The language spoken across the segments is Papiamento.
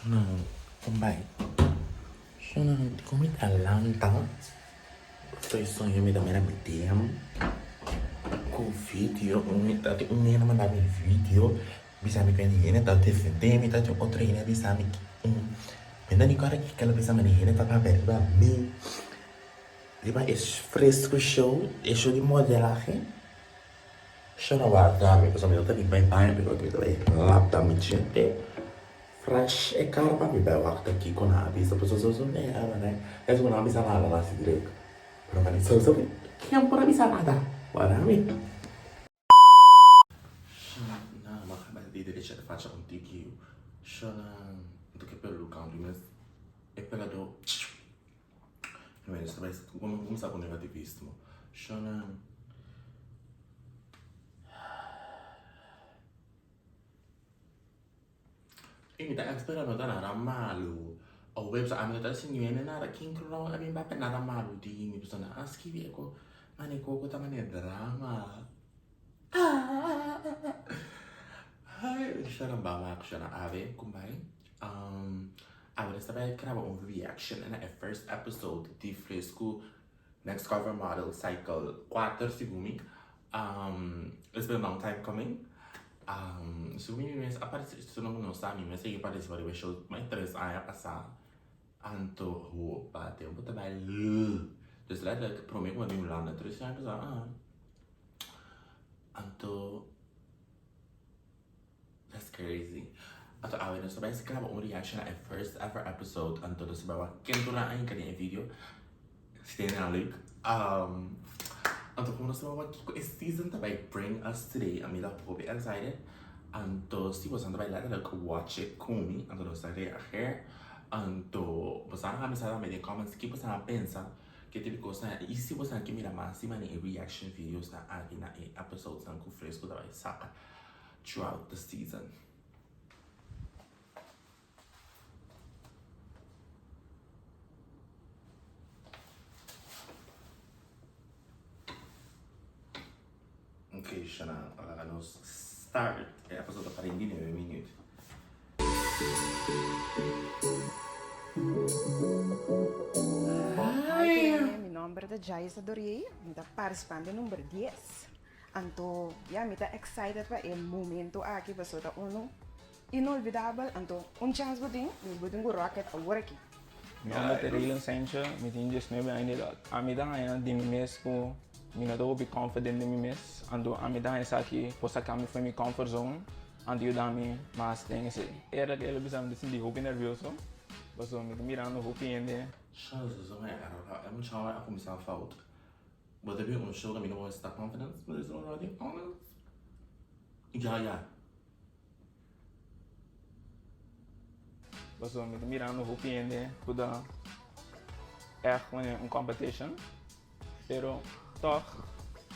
Shona kon bai? Shona dikon mi ta lanta? Estoy soña mi ta mira mi DM ku video mi ta tin un hende manda mi video bisa mi ku e hende ta defende mi ta tin otro hende a bisa mi mi no ni kòrda kiko el a bisa mi e hende ta papia riba mi riba e fresco show e show di modelahe. Shona warda mi pasobra mi no ta bin bai baño pero mi ta bai lata mi djente fresh e kara pa mi bai wak ta kiko nan a bisa pasobra so so ne es ku nan a bisa nada nan a hasi druk pero mi a di so so ken por a bisa nada warda mi. Shona nan a bai di derecha e facha un tiki shona ke peluka un mes e pelado Anyway, nos ta bai kuminsá ku negativismo. Shona. I mi ta espera no ta nada malu. Awe pasobra ami no ta sintiendo nada. Ken ku no a bin papia nada malu di mi? Pasobra nan a skibi e ko mane koko ta mane drama. Ay, shona bawak shona awe kumbai. Awe nos ta bai graba un reaction na e first episode di Fresku Next Cover Model Cycle 4 segun mi. It's been a long time coming. Segun mi mi mes a particip si no no sa mi mes a yega participa riba e show mai 3 aña pasa. Anto hopa tempo ta bai Dus letterlijk prome ku mi a bin Hulanda 3 aña pasa ah. Anto That's crazy. Anto awe nos ta bai graba un reaction na e first ever episode. Anto nos ta bai wak ken tur nan a hinka den e video. Si ta hende nan leuk. Um, anto como nos ta bai wak kiko e season ta bai bring us today. Ami ta hopi excited. Anto si boso ta bai letterlijk watch it ku mi. Anto nos ta reageer. Anto boso a haga mi sa tambe den comments ki boso a pensa. Ke tipo di kosnan i si boso ke mira mas di mane e reaction videos nan aki na e episodes nan ku Fresco ta bai saka. throughout the season. Ok, Shana, laga nos start. E episode ta 49 minuut. Hi, mi nomber ta Jaisa Dorier, mi ta participante number 10. Anto ya mi ta excited pa e momento aki pasobra ta unu inolvidabel anto un chance bo tin dus bo tin ku rock it awor aki. Mi nomber ta Raylan Sancho, mi tin diesnuebe aña di edad. Ami ta haña di mi mes ku mi no ta hopi confident den mi mes, anto ami ta haña esaki por saka mi for mi comfort zone anto yuda mi mas den esei. Era ku el a bisa mi ta sinti hopi nervioso pasobra mi ta mirando hopi hende. Mucha a kuminsá fout. Bo ta bin un show kaminda bo mester ta confidence, but it's already honest. Ya ya. Pasobra mi ta mirando hopi hende ku ta ègt wanneer un competition, pero tòg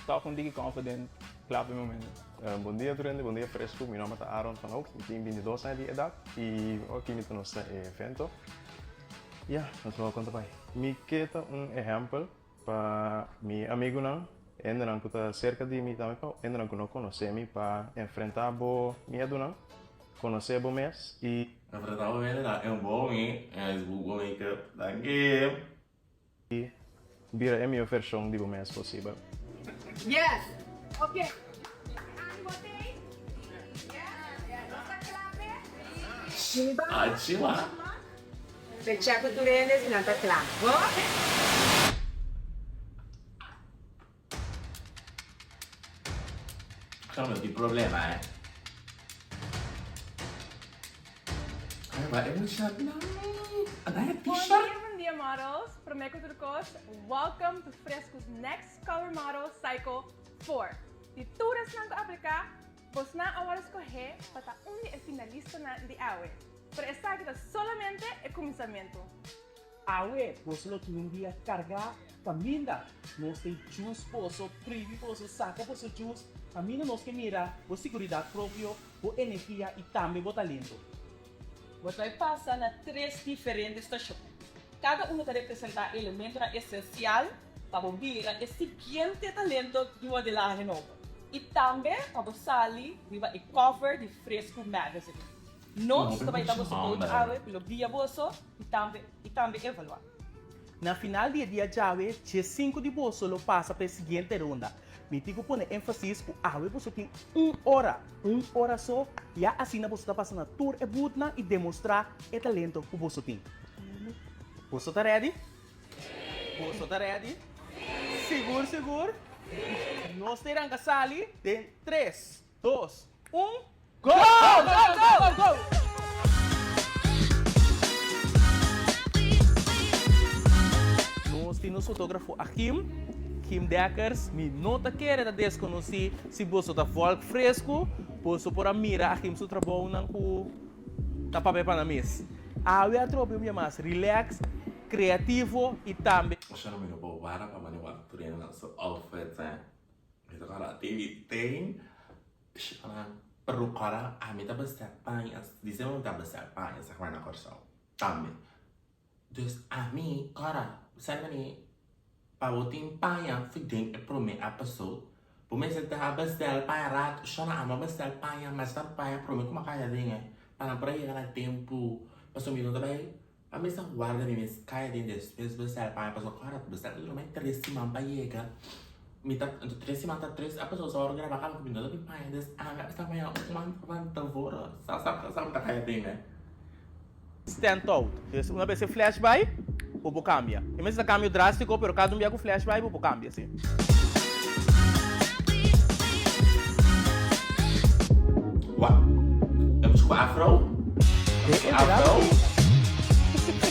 tòg un tiki confident kla pa e momento. Bon dia tur hende, bon dia Fresco. Mi nomber ta Aaron van Hoek, mi tin bintidos aña di edat i aki mi ta nos na e evento. Ya, nos lo konta bai. Mi ke ta un ehèmpel Pa mi amigunan, hendenan ku ta serka di mi tambe pa hendenan ku no konosé mi pa enfrentá bo miedunan, konosé bo mes i. Enfrentá bo miedunan e un bon mi en es bu bo make-up. Danki! I bira e mihó vershon di bo mes posibel. Yes! Ok. Ani bo tei? Yes! Nos ta kla p'e? Achiwa! Pe check cu tur hende si nan ta cla. Bo? Sa no tin problema eh. Ay ba e mucha nan. Anda e Bon t-shirt. dia, bon dia models. Prome cu tur cos, welcome to Fresco's Next Cover Model Cycle 4. Di tur esnan cu aplica, bosnan a worde scoge pa ta un di e finalistanan di awe. Pero esaki ta solamente e kuminsamentu. Awe boso lo tin un dia kargá kaminda nos tin djus boso, pribi boso, saka boso djus, kaminda nos ke mira bo siguridat propio, bo energia i tambe bo talento. Bo ta bai pasa na tres diferente stashon. Kada unu ta representá elementonan esensial pa bo bira e siguiente talento di modelahe nobo i tambe pa bo sali riba e cover di Fresco Magazine. Nos ta bai ta boso coach awe, lo guia boso y tambe y tambe evalua. Na final di e dia djawe, diesinku di boso lo pasa pa e siguiente ronda. Mi tin ku pone énfasis ku awe boso tin un ora, un ora so, ya asina boso ta pasa na tur e boothnan i demostrá e talento ku boso tin. Boso ta ready? Boso ta ready? Sigur sigur? Nos ta ranka sali den tres, dos, un, go! Go! Go! Go! Go! Nos tin nos fotógrafo Achim, Kim Dekkers. Mi no ta kere ta deskonosí si boso ta vòlk fresku, boso por a mira Achim su trabounan ku ta papia pa nan mes. Awe atrobe un bia mas relax, creativo y tambe. Osha no mi no por wara pa mane wak tur hende nan su outfits eh. Mi ta kòrda TV tin shona pero kòrda ami ta bestia paña dise mi ta bestia paña sa na Kòrsou tambe. Dus ami kòrda sa mane pa bo tin paña fi den e prome episode bo mester ta bestel paña rato shona ami a bestel paña mas tantu paña prome ku mi a kaya den eh pa nan por a yega na tempu pasobra mi no ta bai A mi sa warda mi mes kaya den despues bestel paña pasobra ku ora bestel ta dura mai tres siman pa yega mi ta anto tres siman ta tres episode sa ora graba kaba ku mi no ta bin paña des ami a bestel paña un man van tevora sa sa sa mi ta kaya den eh. Stand out. Dus una bes e flash bai, bo por cambia. E mester ta cambio drastico, pero cada un bia cu flash bai bo por cambia, si. Wa, e mucha ku afro? Afro?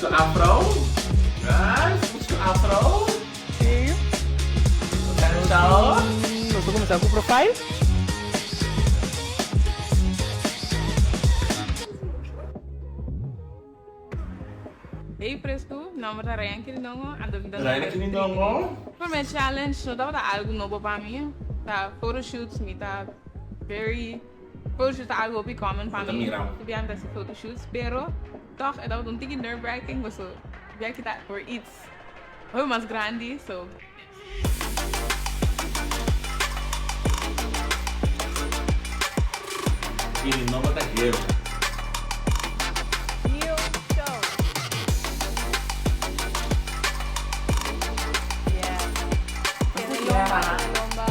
Ku afro? Guys, mucha ku afro? Sí. Nos ta kuminsá ku profile. Hey Fresku, nomber ta Ryan Kirindongo, anto mi ta Ryan number Kirindongo. Prome challenge no tabata algu nobo pa mi, ta photoshoots mi ta very, photoshoots ta algu hopi common pa Bo ta mi, mira. hopi mi ta hasi photoshoots, pero tog e tabata un tiki nerve wracking paso ya kita por its hopi mas grandi so. I mi nomber ta Gil. Gil Show. Yes. Tene lomba, tene lomba.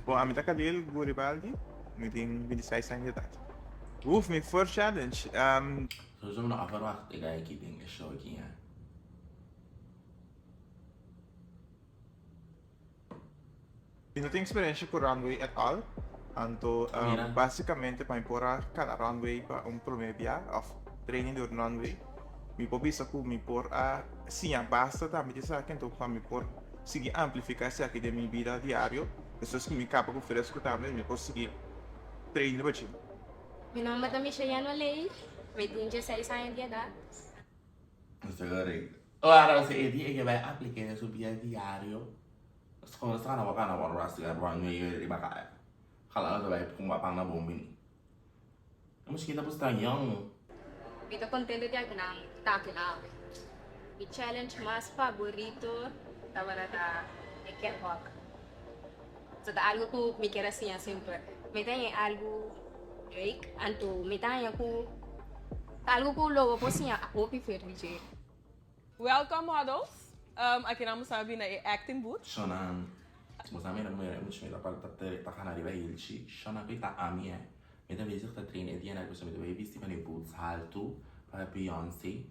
Bon, ami ta Khalil Guribaldi, mi tin 26 aña di edat. Uf, mi first challenge. Sowieso mi no a verwacht e guy aki den e show aki, hè. Mi no tin experiencia cu runway at all, anto basicamente pa mi por a cana runway pa un prome bia of training door runway mi por bisa cu mi por a siña basta tambe di esaki anto pa mi por sigui amplifica esaki den mi bida diario despues cu mi caba cu fresco tambe mi por sigui train riba dje. Mi nomber ta Michelle Oley, mi tin dieseis aña di edad. Sorry. Ora si e di e ke bai aplica den su bida diario, como sa na waka na wak rasti runway riba kaya. Hala na bai pumba pan na bon bini. E muskita por sta young. Mi ta contento di akinan ta aki awe. Mi challenge mas faborito tabata ta e catwalk. So ta algo cu mi kier a siña semper. Mi ta haña algo leuk anto mi ta haña cu ta algo cu lo bo por siña hopi for di dje. Welcome models, aki nan bo sa bini na e acting booth. Shona, bo sa mira muher e mucha mi ta ta gana riba hilchi, Shona cu ta ami eh, mi ta bezig ta train e dianan cu mi ta bay bisti pa mi boots haltu pa Beyonce,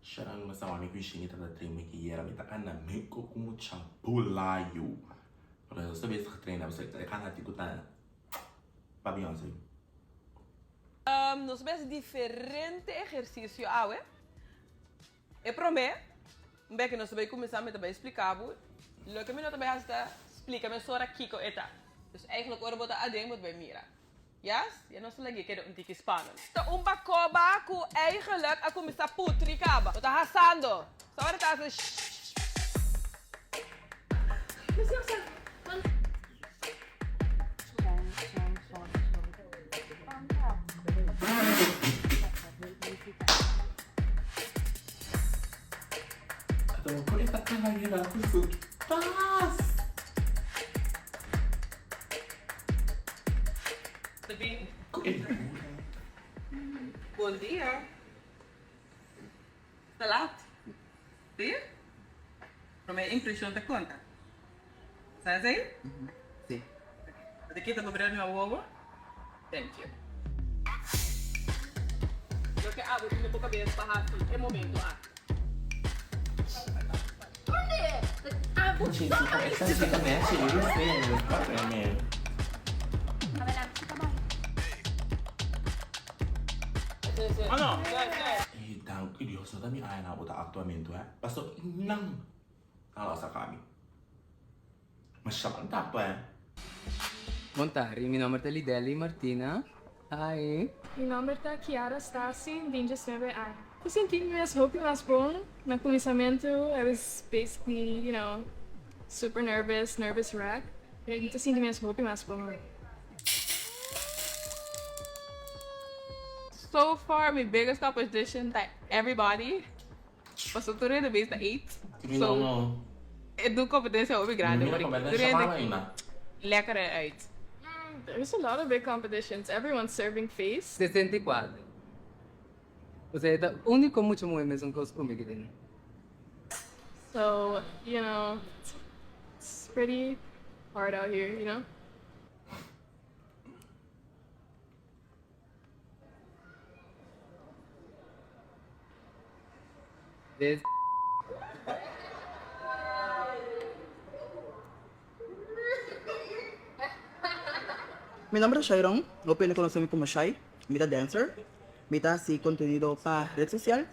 Shona mi sa wami cu shini ta ta train mi kiyera mi ta gana meko cu mucha bulayu. Pero nos ta bezig traina pasobra e kana tin ku ta pa Beyoncé. Nos ta hasi diferente ehersisio awe. E promé, un bek nos ta bai kuminsá mi ta bai splika bo. Loke mi no ta bai hasi ta splika mesora kiko e ta. Dus eigenlijk ora bo ta aden bo ta bai mira. Yes? Ya nos ta lag'é keda un tiki spannend. Ta un bakoba ku eigenlijk a kuminsá putri kaba. Bo ta hasando. Sa ora ta hasi shhh. Ata bo e ta kara ku su tas. Bon dia. Ta laat. Sí? Prome impresion ta conta. Sa esey? Sí. Bo ta kita bo bril mi wowo? Thank you. Loke abo tin den bo cabes pa haci e momento aki? Ey danki Dios no ta mi aña bo ta actuamento he paso nan a lo saca mi masha nan ta actua he. Bon tardi, mi nomber ta Lideli Martina. Hi. Mi nomber ta Kiara Stasi, mi tin diesnuebe aña. Mi sinti mi mes hopi mas bon. Na kuminsamentu I was basically, you know, super nervous, nervous wreck. Pero mi ta sinti mi mes hopi mas bon. So far mi biggest competition ta everybody. Pasobra tur hende bes ta eet. So e dun competencia hopi grandi Mi mira competencia tur hende malo ainda. lekker eruit. There's a lot of big competitions, everyone's serving face. 64. Osea e ta unico mucha muhe mesun cos cu mi ki tin. So you know it's pretty hard out here you know. This. Mi nomber ta Shairon, hopi hende konosé mi komo Shai. Mi ta dancer, mi ta hasi kontenido pa red sosial.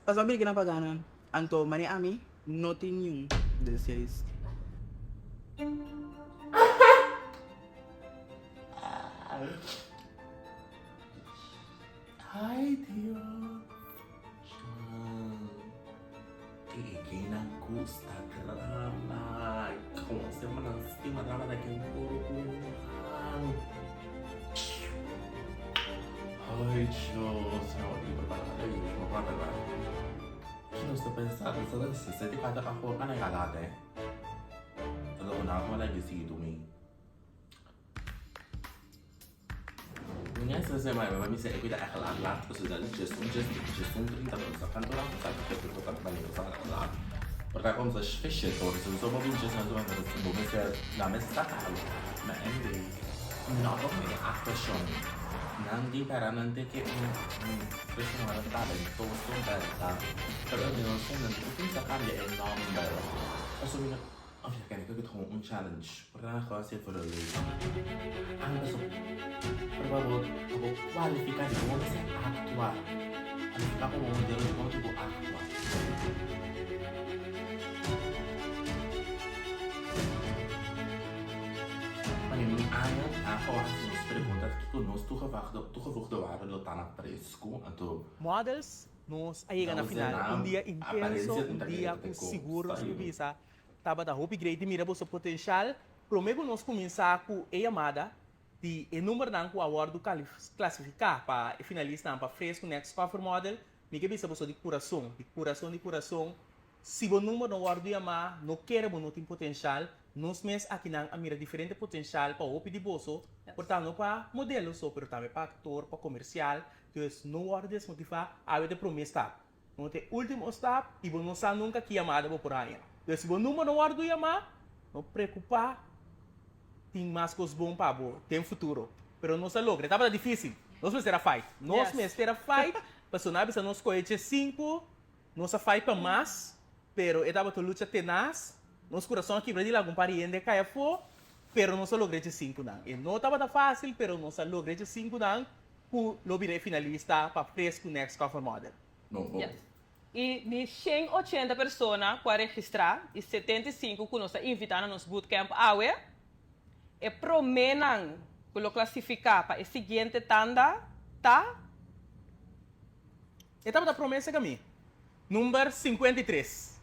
Pasobra mi bira kinan pa gana, anto manera ami no tin niun. This is. Ay Dios. Chan. E gaynan gusta drama. Como semper nan stima drama ta ken puro ku nan. Ay Dios. No, di prepara pa Dios. No pa prepara. Ki nos ta pensa? Nos ta 64 afo kana galate. Lo na ko lagi si dumi. Mensen zijn maar bij mij ik weet echt laat laat dus dat is just un just just un 30 sa kanto lang sa ke ko ta bani sa laat. Porque como sa fishe to so so mo bin just so mo bo se la mes sa ka Maar anyway, no ako may actuation. Nan di para nan te ke un un persona talentoso verdad. Pero no sé, nan te sa cambia el nombre. Paso mi Of ja, kijk, ik het gewoon een challenge. Por gewoon hacer voor de leuk. Ah, paso, por favor, bo cualifica di como você actua. Cualifica como modelo di como tipo actua. Wanneer mi aña a hasi nos pregunta kiko nos toegevoegde, toegevoegde waarde lo ta na Fresco, anto Models, nos a yega na final. Un dia intenso, un dia cu sigur nos por bisa Tabata hopi great di mira boso potencial prome cu nos cuminsa cu e yamada di e numbernan cu a wordo clasifica pa e finalistanan pa Fresco Next Cover Model. Mi ke bisa boso di curason, di curason, di curason, si bo number no wordo yama, no kere bo no tin potencial. Nos mes akinan a mira diferente potencial pa hopi di boso, por ta no pa modelo so, pero tambe pa actor, pa comercial. Dus no wordo desmotiva, awe ta e prome stap. No ta e ultimo stap i bo no sa nunka ki yamada bo por haña. Pues si bo number no wòrdu yamá, no preokupá, tin mas kos bon pa bo den futuro. Pero nos a logra. E tabata difísil. Nos mester a fight. Nos mester a fight pasobra nan a bisa nos kohe dje sinku, nos a fight pa mas, pero e tabata un lucha tenas. Nos kurason a kibra di laga un par di hende a kai afó, pero nos a logra e dje sinkunan. E no tabata fásil, pero nos a logra e dje sinkunan. Ku lo bira e finalista pa Fresco Next Cover Model. Yes. I di 180 persona ku a registrá i 75 ku nos a invitá na nos bootcamp awe, e proménan ku lo klasifiká pa e siguiente tanda ta. E tabata promesa ku mi. Number 53.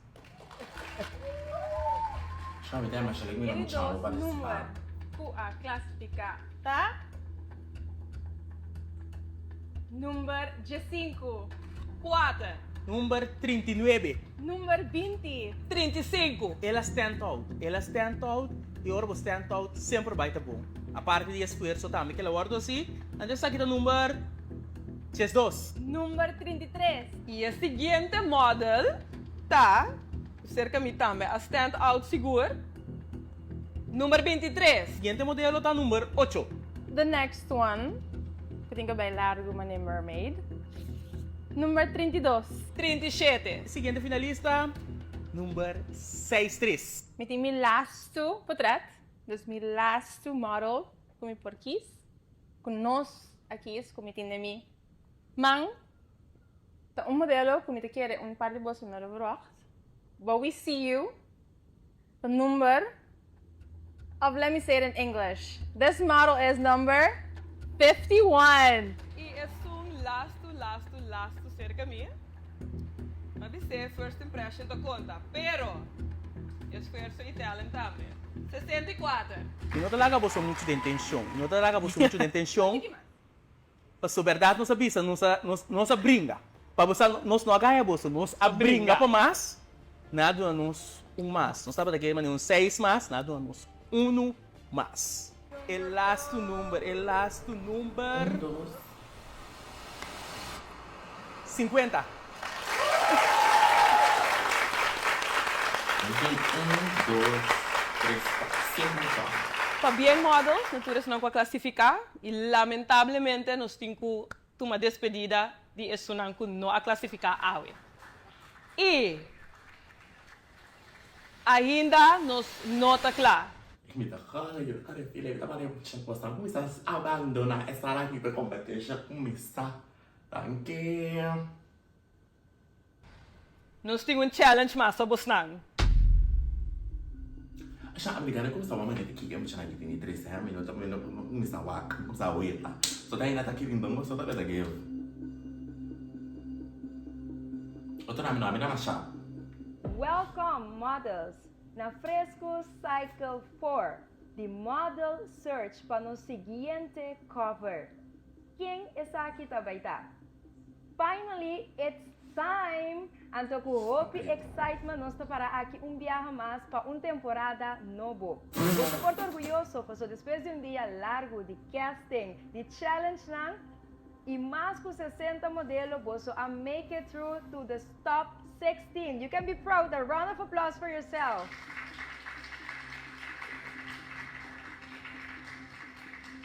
E di dos number ku a klasifiká ta number diesinku. Kuater. Number 39. Number 20. 35. El a stand out. El a stand out i ora bo stand out semper bai ta bon. Aparte di esfuerso tambe ku el a wòrdu hasi, anto esaki ta number. 12. Number 33. I e siguiente model ta, serka mi tambe a stand out sigur, number 23. Siguiente modelo ta number ocho. The next one, ku tin kabei largu manera mermaid, number 32. 37. Siguiente finalista, number seis tres. Mi tin mi lastu potret, dus mi lastu model ku mi por kis, ku nos a kis, ku mi tin den mi man. Ta un modelo ku mi ta kere un par di boso no lo verwacht. But we see you. Ta number of let me say it in English. This model is number 51. I esun lastu lastu lastu serka mi. Mi a bis'é first impression ta konta, pero esfuerso i talent tambe. 64. Mi no ta laga boso muchu den tenshon. Mi no ta laga boso muchu den tenshon. Pasobra bèrdat nos a bisa, nos a, nos, nos a bringa. Pa bo sa, nos no a gaya boso, nos a bringa pa mas, nan a duna nos un mas. Nos tabata kere manera un seis mas, nan a duna nos unu mas. E lastu number, e lastu number. Un, dos. 50. Mi tin un, dos, tres, kuater, sinku sò. Pabien models, na tur esnan ku a klasifiká i lamentablemente nos tin ku tuma despedida di esunnan ku no a klasifiká awe. I ainda nos no ta kla. Mi ta gana, yo ta refila, mi ta manda mucha kos. Nan kuminsá abandoná e sala aki pa e kompetensha kuminsá. Danki. Nos tin un challenge mas pa bosnan. Asha ami gana kumsa wak manera ki e muchanan ki tene 13 aña mi no ta mi no kumsa wak mi kumsa weta so ta hina ta kirin don so ta beta give otro ami no ami na masha. Welcome models na Fresco Cycle 4 di Model Search pa nos siguiente cover. Ken esaki ta bay ta? Finally it's time! Anto ku hopi excitement nos ta para aki un biaha mas pa un temporada nobo. Boso por ta orguyoso paso despues di un dia largu di casting, di challengenan y mas ku 60 modelo boso a make it through to the top 16. You can be proud, a round of applause for yourself!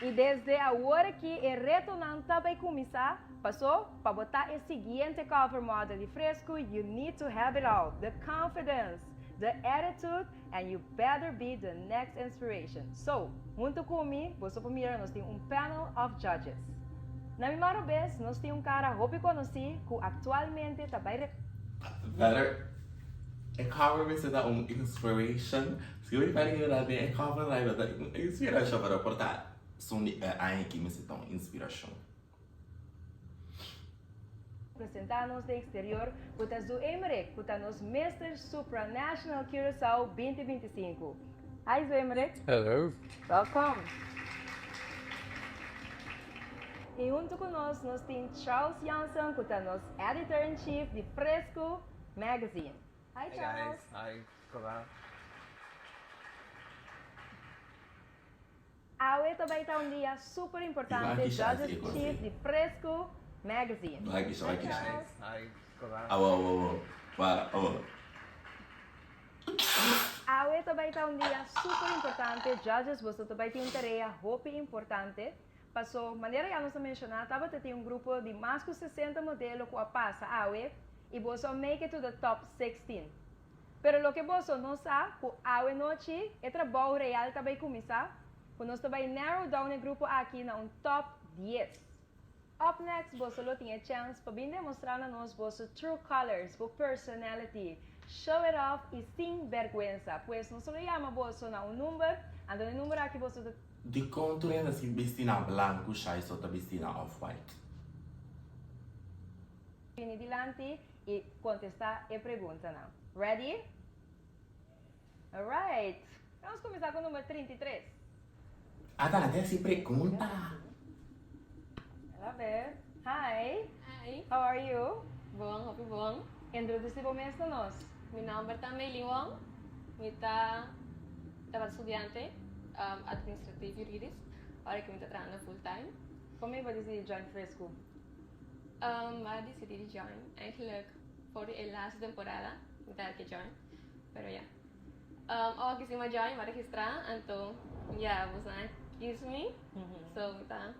Y desde awor aki e retonan ta bay cuminsa, paso pa bo ta e siguiente cover model di Fresco you need to have it all, the confidence, the attitude and you better be the next inspiration. So, hunto cu mi boso por mira nos tin un panel of judges. Na mi mano bes nos tin un cara hopi conoci cu actualmente ta bay. Better e cover mester ta un inspiration. Si bo riba di den e cover lai lo ta un inspirashon pero por ta sun di e aña aki mester ta un inspirashon. Presenta nos den exterior cu ta Zu Emerick cu ta nos Mister Supranational Curaçao 2025. Hi Zu Emerick. Hello. Welcome. Y hunto cu nos nos tin Charles Jansen cu ta nos Editor in Chief di Fresco Magazine. Hi Charles. Hi guys, hi, koba? Awe ta bay ta un dia super importante Judges Chief di Fresco Magazine. Hi Charles. Hi, koba? Awo awo awo wa awo. Awe ta bay ta un dia super importante Judges boso ta bay tin un tarea hopi importante paso manera ya nos a menciona tabata tin un grupo di mas cu 60 modelo cu a pasa awe y boso a make it to the top 16. Pero loke boso no sa cu awe nochi e trabou real ta bay cuminsa, cu nos ta bay narrow down e grupo aki na un top dies. Up next boso lo tin e chance pa bin demostra na nos boso true colors, bo personality, show it off y sin berguensa. Pues nos lo yama boso na un number, anto na e number aki boso ta. Dikon tur hende si bisti na blanku shai so ta bisti na off white? Bini dilanti y contesta e preguntanan. Ready? Alright! Vamos cuminsa cu number 33. Ata nan ta haci pregunta. I love it. Hi. Hi. How are you? Bon, hopi bon. Introduci bo mes na nos. Mi nomber ta Meili Wong. Mi ta tabata studiante administratief juridisch. Ora cu mi ta trahando full time. Con mi bo dicidi join Fresco? Um, m'a disidí di join. Eigenlijk for di e laatste temporada mi ta ke join. Pero ya. Um, awor ki si m'a join, m'a registrá, anto ya, boso a kies mi. So mi ta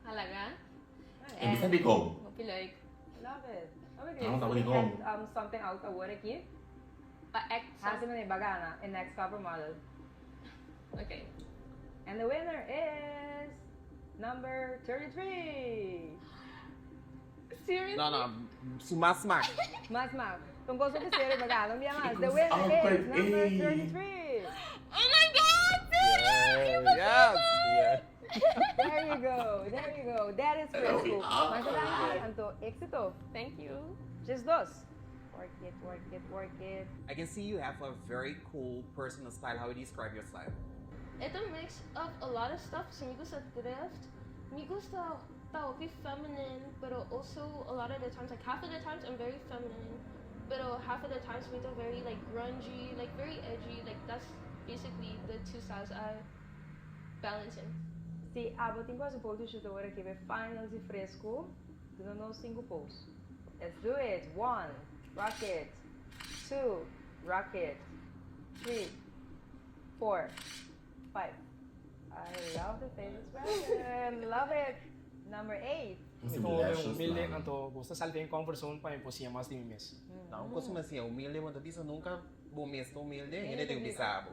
halagá. E bisa dikon. Hopi leuk. Love it. Love it. Vamos a Act, dikon. um, something out awor aki. Pa act Hasi manera bo a gana e next cover model. Okay. And the winner is number 33. Seriously? No, no, su mas smak. Mas smak. Un cosa di serio bo a gana. Un dia mas. The Kiko winner is awkward, number ey. 33. Oh my god, seriously? Yes. Yeah. There you go. There you go. That is fresco. awkward. Masha danki, anto exito. Thank you. 12. Work it, work it, work it. I can see you have a very cool personal style. How would you describe your style? It's a mix of a lot of stuff. So mi gusta thrift, mi gusta ta hopi feminine, pero also a lot of the times, like half of the times I'm very feminine, pero half of the times mi ta very like grungy, like very edgy. Like that's basically the two styles I balance in. Si abo tin cu haci photoshoot awor aki be finals y fresco, duna nos cinco pose. Let's do it. One, rock it. Two, rock it. Three, four, five. I love the face expression. Love it. Number eight. Mi ta hopi humilde, anto gusta sali den comfort zone pa mi por siña mas di mi mes. No, un cos mi a siña humilde, bo no ta bisa nunca bo mes ta humilde, hende tin cu bisa bo.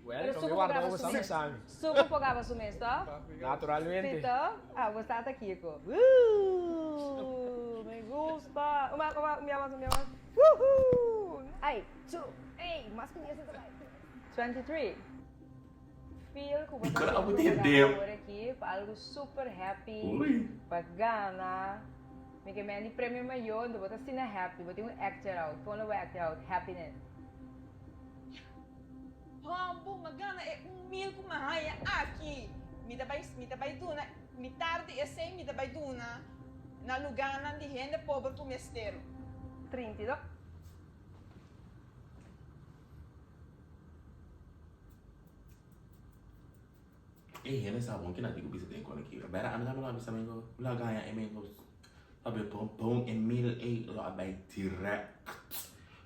Well, Pero lo suco mi warda pagaba bo su sa mi mes. sa mi. Suco pagaba su mes, toch? Naturalmente. Si, toch? Ah, bo sa ta kico. Woo! Me gusta. Un mas, un mas, un bia mas, un bia mas. Woohoo! Ay, two, ey, mas cu dies ta bay. 23. Feel cu bo ta Dikor abo haciendo den propaganda dem. awor aki pa algo super happy, Uy. pa gana. Mi ke mende premio mayor, enton bo ta asina happy, bo tin un act it out. Con lo bo act it out? Happiness. Hombu, m'a gana e un mil ku m'a haña aki. Mi ta bai, mi ta bai duna mitar di esei mi ta bai duna na lugánan di hende pober ku mester. 32. Ey, hende sa bon kina di ku bisa den kone ki. Bera ami tambe lo a bisa mengo, lo a gaña e mengo. Pabia bon bon e mil ey lo a bai direct.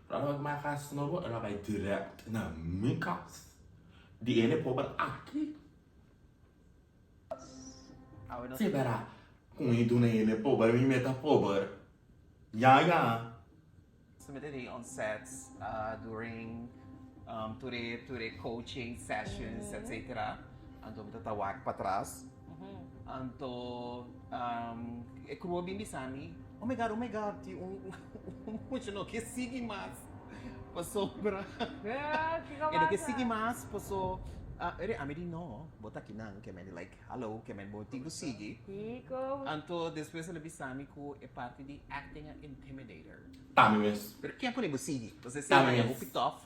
Pero ora ku mi a kas nobo e lo a bai direct na mi kas. Di hende pober aki. Si bera ku mi duna hende pober mi meta pober. Ya ya. Submit it on sets during tur e tur e coaching sessions etcetera anto mi ta ta wak patras anto e crew a bin bisa mi oh my god oh my god tin un un mucha no ke sigui mas pasobra e no ke sigui mas paso ami di no bo ta kinan ke men like Hallo, ke men bo tin ku sigui. Kiko. Anto despues el a bisa mi ku e parti di acting a intimidator. Tami mes. Pero ken pone bo sigui? Pasobra esei Tami ta mes. hopi tof.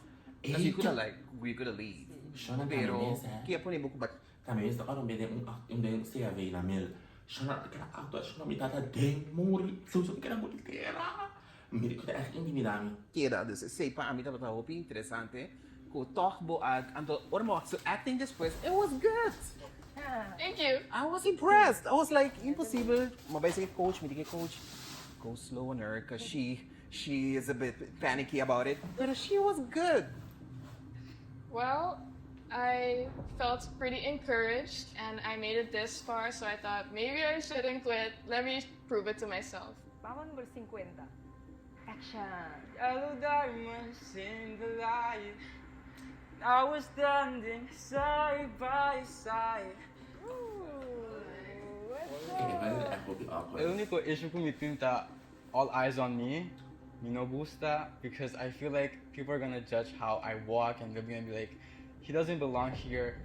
Because you coulda like, we coulda leave. Shona tami Pero mes eh. ken pone bo ku bat. Tami mes ta ora mi den un act un den CAV na mil. Shona ta keda actua shona mi tata den muri. Sousa mi keda muri tera. Mi di ku ta echt intimida mi. Keda, dus esei pa ami tabata hopi interesante ku tòg bo a anto ora mi wak su acting despues it was good. Thank you. I was impressed. I was like imposibel. Mi a bai seki coach, mi di ke coach go slow on her cause she she is a bit panicky about it pero she was good. Well, I felt pretty encouraged and I made it this far so I thought maybe I shouldn't quit, let me prove it to myself. Vamos number 50. Action! Yellow diamonds in the light. I was standing side by side. E unico issue cu mi tin ta all eyes on me, mi no gusta because I feel like people are gonna judge how I walk and they're gonna be like he doesn't belong here,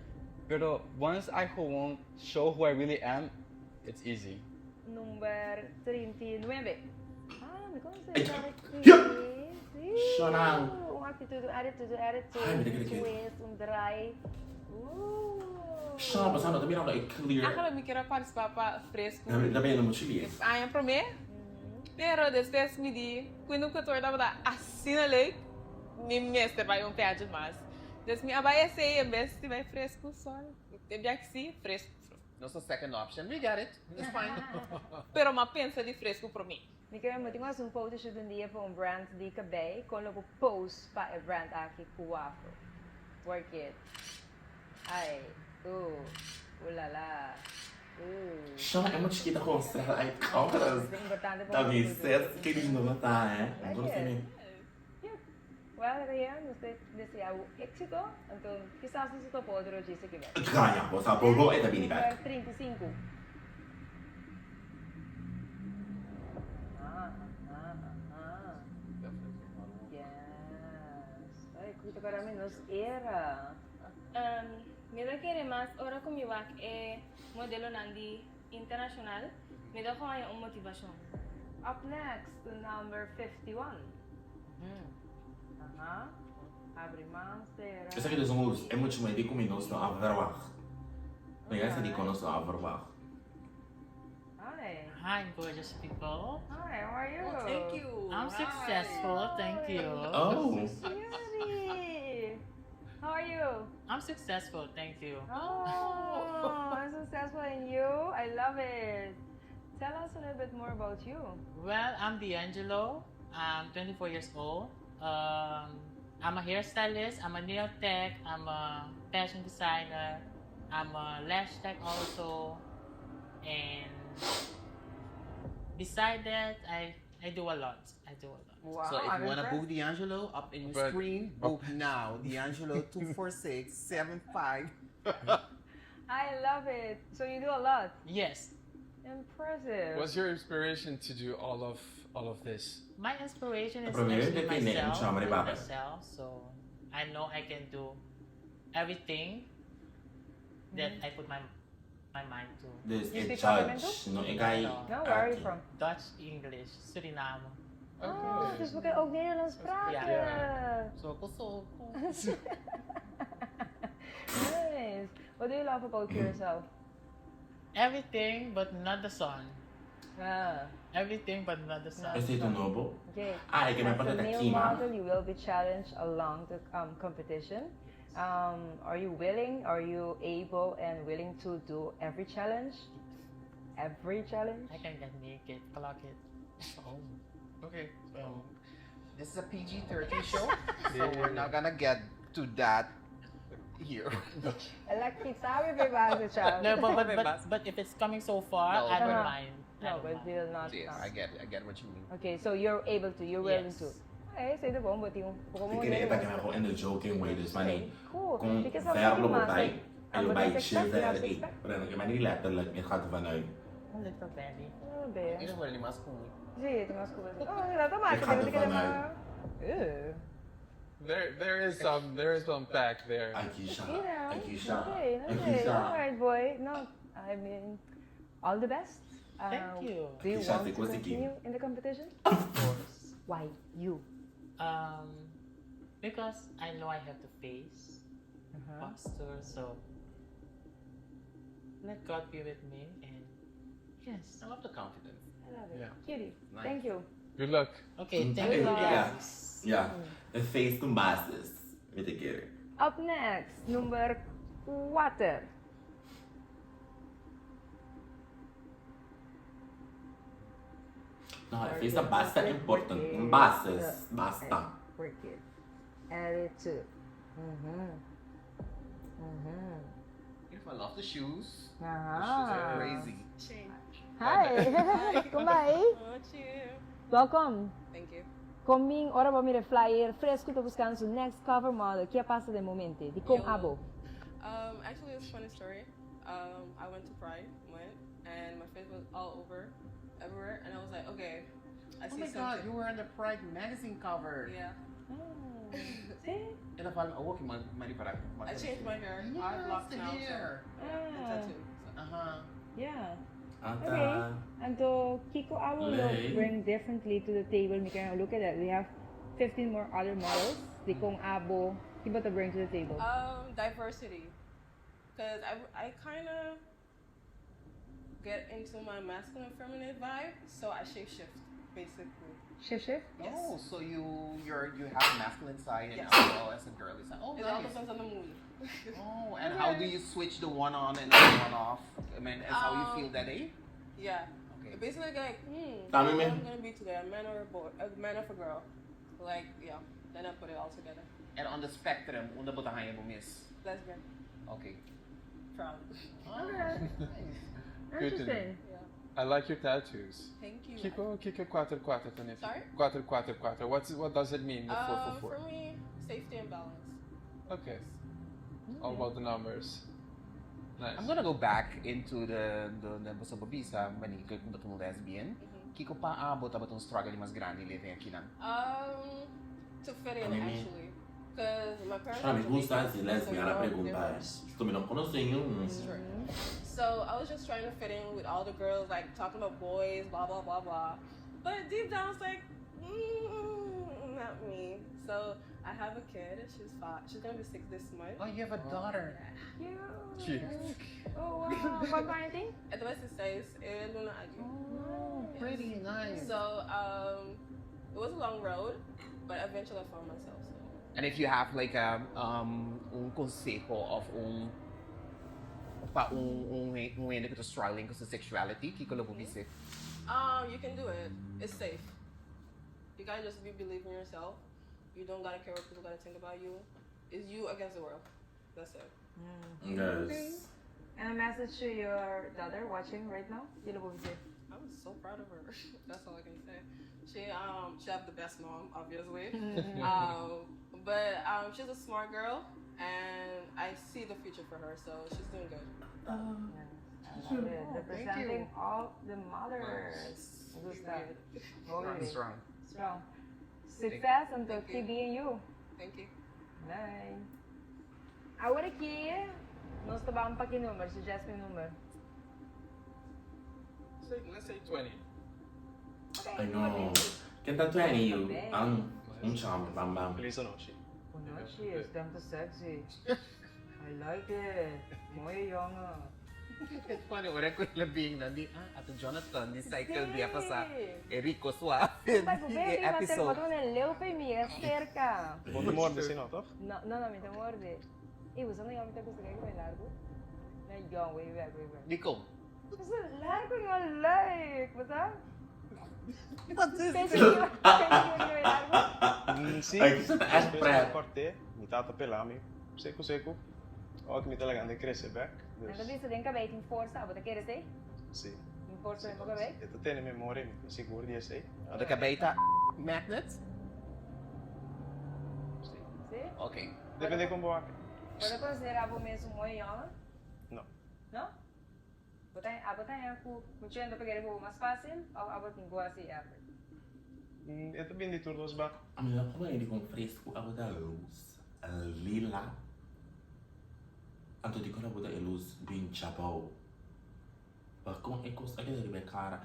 pero once I gewoon show who I really am, it's easy. Number 39. Ah, mi conoce esaki. Sí. Shonang. Un actitud, un attitude, un attitude, Ay, mi ta un kere kere. twist, un draai. Ooh. Shon, pasá no ta mirando e clear. Ángela mi kier a participá pa Fresco. Na bena muchu bien. E aña promé. Pero despues mi di cu no couture tabata asina leuk, mi mester bai un pageant mas. Dus mi a bai esey en bes di bai Fresco, sorry. E biaha si, Fresco. Nos ta second option. We get it. It's fine. Pero m'a pensa di fresco promé. Mi kere mi tin hasi un photoshoot un dia pa un brand di kabei kon lo bo pose pa e brand aki ku afro. Work it. Ai, ooh, ulala, ooh. Shona e mucha chikita con strel ai cobras. Importante pa Ta mi un ses ke lindo bo ta eh. Like Guru it. mi. Cute. Well, Rian, nos ta desea bo exito, anto kisas nos ta topa otro djis aki bek. Gaña bo sa bo bo e ta bini bek. Number 35. Aha, aha, aha. Yes. Ay, kuta para mi nos era. Mi ta kere mas ora ku mi wak e modelonan di internashonal, mi ta haña un motivashon. Up next to number 51. Aha. Abri man, sera. Esaki ta esun e mucha muhe di ku mi nos no a verwacht. Mi a sa di kon nos no a verwacht. Hi. Hi, gorgeous people. Hi, how are you? Oh, thank you. I'm successful, thank you. Oh. Cutie. How are you? I'm successful, thank you. Oh, I'm successful in you. I love it. Tell us a little bit more about you. Well, I'm D'Angelo. I'm 24 years old. Um, I'm a hairstylist, I'm a nail tech, I'm a fashion designer, I'm a lash tech also. And beside that, I, I do a lot. I do a lot. Wow, So if I'm you wanna book impressed. D'Angelo up in your But- screen, book now. D'Angelo 24675. I love it. So you do a lot. Yes. Impressive. What's your inspiration to do all of all of this? My inspiration is Pero mi actually weet het niet, myself, ik zou maar niet myself. So I know I can do everything that I put my my mind to. Dus You e speak judge, Papiamento? no e guy No, where are you from? Dutch, English, Suriname. Oh, dus we kunnen ook Nederlands praten. Ja. Soko soko. Nice. What do you love about Curacao? Everything but not the sun. Ah. Everything but not the sun. Esei ta nobo? Okay. Ah, e ke As mi a parte ta male kima. model, you will be challenged along the um, competition. Um, are you willing? Are you able and willing to do every challenge? Every challenge? I can get naked, clock it. Oh, okay. Um, this is a PG-13 show, so we're not gonna get to that here. Lucky sabi pa ba sa No, but, but, but, but if it's coming so far, No. I don't Uh-huh. mind. I No, don't but mind. we'll not. Yes, I get it. I get what you mean. Okay, so you're able to, you're willing Yes. to. Okay, say the bombo ting. Ik ken het dat ik gewoon in de joking way, dus maar nee. Cool. Kon Because I'm verlo thinking mas, bij, like, en je I'm bij gonna chill expect, verder. I'm expect. Maar dan, ik maar niet letterlijk, het gaat ervan uit. Little baby. Oh, be. Ieder geval niet mas cool. Sì, ti mas cool. Oh, dat maakt Ik ga het. ervan uit. Ew. There, there is some, there is some back there. Akisha, You know. Akisha, Okay, okay. Akisha. All right, boy. No, I mean, all the best. Thank you. Do you Akisha, want ik to was de king. continue in the competition? Of course. Why you? Um, because I know I have the face, Uh-huh. posture, so let God be with me and yes. I love the confidence. I love it. Yeah. Cutie. Nice. Thank you. Good luck. Okay, thank you Ja, guys. ja. Een feest con basis. Met de keer. Up next, number 4. No, een feest basta important. Een basis, basta. Work it. Attitude. Mhm. Mhm. I love the shoes. The shoes Aha. are crazy. Hi. Kom bij. Welkom. Thank you. Coming, ora bo mira flyer, fresco ta buscando su next cover model. Kico a pasa den momento? Di con Yo. abo. Um, actually, it's a funny story. Um, I went to Pride, went, and my face was all over, everywhere, and I was like, okay, I Oh see my something. god, you were on the Pride magazine cover. Yeah. See? En dan van, oh, okay, maar maar die para. I changed my hair. I have Yes, locks the now. So, hair. yeah, and tattoo. So. Uh-huh. Yeah. Ata. Okay. Anto, Kiko, I will look, Lay. bring differently to the table. We can look at that. We have 15 more other models. Di con abo, kico to bring to the table. Um, diversity. Because I, I kind of get into my masculine feminine vibe, so I shapeshift. Basically. Shift shift? Yes. Oh, so you you're you have a masculine side and Yes. as well as a girly side. Oh, It all nice. depends on the mood. Oh, and how do you switch the one on and the one off? I mean, that's how you feel that day? Yeah. Okay. Basically, like, Dame what me. I'm gonna be today, a man or a boy, a man or a girl. Like, yeah. Then I put it all together. And on the spectrum, unda bo ta haña bo mes? Lesbian. Okay. Proud. Okay. Good to know. Interesting. I like your tattoos. Thank you. Kiko, kiko cuater cuater ta nifica? Sorry? Cuater cuater cuater. What's what does it mean? The 444. For me, safety and balance. Okay. All about the numbers. Nice. I'm gonna go back into the the the boso bo bisa mani ku bo ta un lesbian. Kiko pa abo tabata un struggle di mas grandi living akinan? To fit in A mí me- actually. Cause my parents A are mi gusta Jamaican, si so lesbiana we're all pregunta. different. Tu mi no conoce ningun. It's true. So I was just trying to fit in with all the girls, like talking about boys, blah blah blah blah. But deep down, I was like, not me. So I have a kid. She's five. She's gonna be six this month. Oh, you have a daughter. Cute. Cute. Oh, wow. Cuanto aña tin? E ta bay seis e luna aki. Oh, pretty nice. So it was a long road, but eventually I found myself. So. And if you have like a um un conseho of un pa un un un hende cu ta struggling cu su sexuality, kico lo bo bisa? You can do it. It's safe. You gotta just be believe in yourself. You don't gotta care what people gotta think about you. It's you against the world. That's it. Yes. And a message to your daughter watching right now? Kico lo bo bisa? I'm so proud of her. That's all I can say. She she have the best mom, obviously. But she's a smart girl and I see the future for her, so she's doing good. I love it. Representing all the mothers. Gusta. Strong, strong. Strong. Success and to keep being you. Thank you. Bye. Awor aki nos ta ban pa ki number? Suggest mi number. Let's say 20. I know. Ken ta 20 you? An un chama bam bam. Feliz anochi. Anochi, e stem ta sexy. I like it. Mooie jongen. It's funny, ora cu el a bin nan di, ah, ato Jonathan di cycle dia pasa e rico suave Bai, di be, e mi a episode. ser un leu pe mi, e cerca. Bo ta morde si no, toch? No, no, no, mi ta morde. Ey, boso no yama mi ta gusta kijk mi largo? Na yong, way back, way back. Dicon? Boso largo no leuk, bo sa? Wat is Pensa ki pensa ki bo largo? Si, Ay, kisa ta echt despues pret. mi kort'é, mi tata pela mi seku seku, ora ku mi ta lagando e krese bek, Nan ta dus. bisa den kabei tin forsa, abo ta kere esei? Si. Tin forsa den bo kabei? E ta tene memoria, mi ta sigur di esei. De kabei ta magnet? Si. Si? Ok. Depende kon bo wak. Bo ta konsiderá bo mes un mooi yòngen? No. No? Bo ta abo ta haña ku mucha hende ta kere ku bo mas fásil òf abo tin ku hasi effort? E ta bin di tur dos banda. Ami no por di con fresco abo ta luz lila anto dikon abo ta e luz bin chabou pa con e cos a keda riba e cara.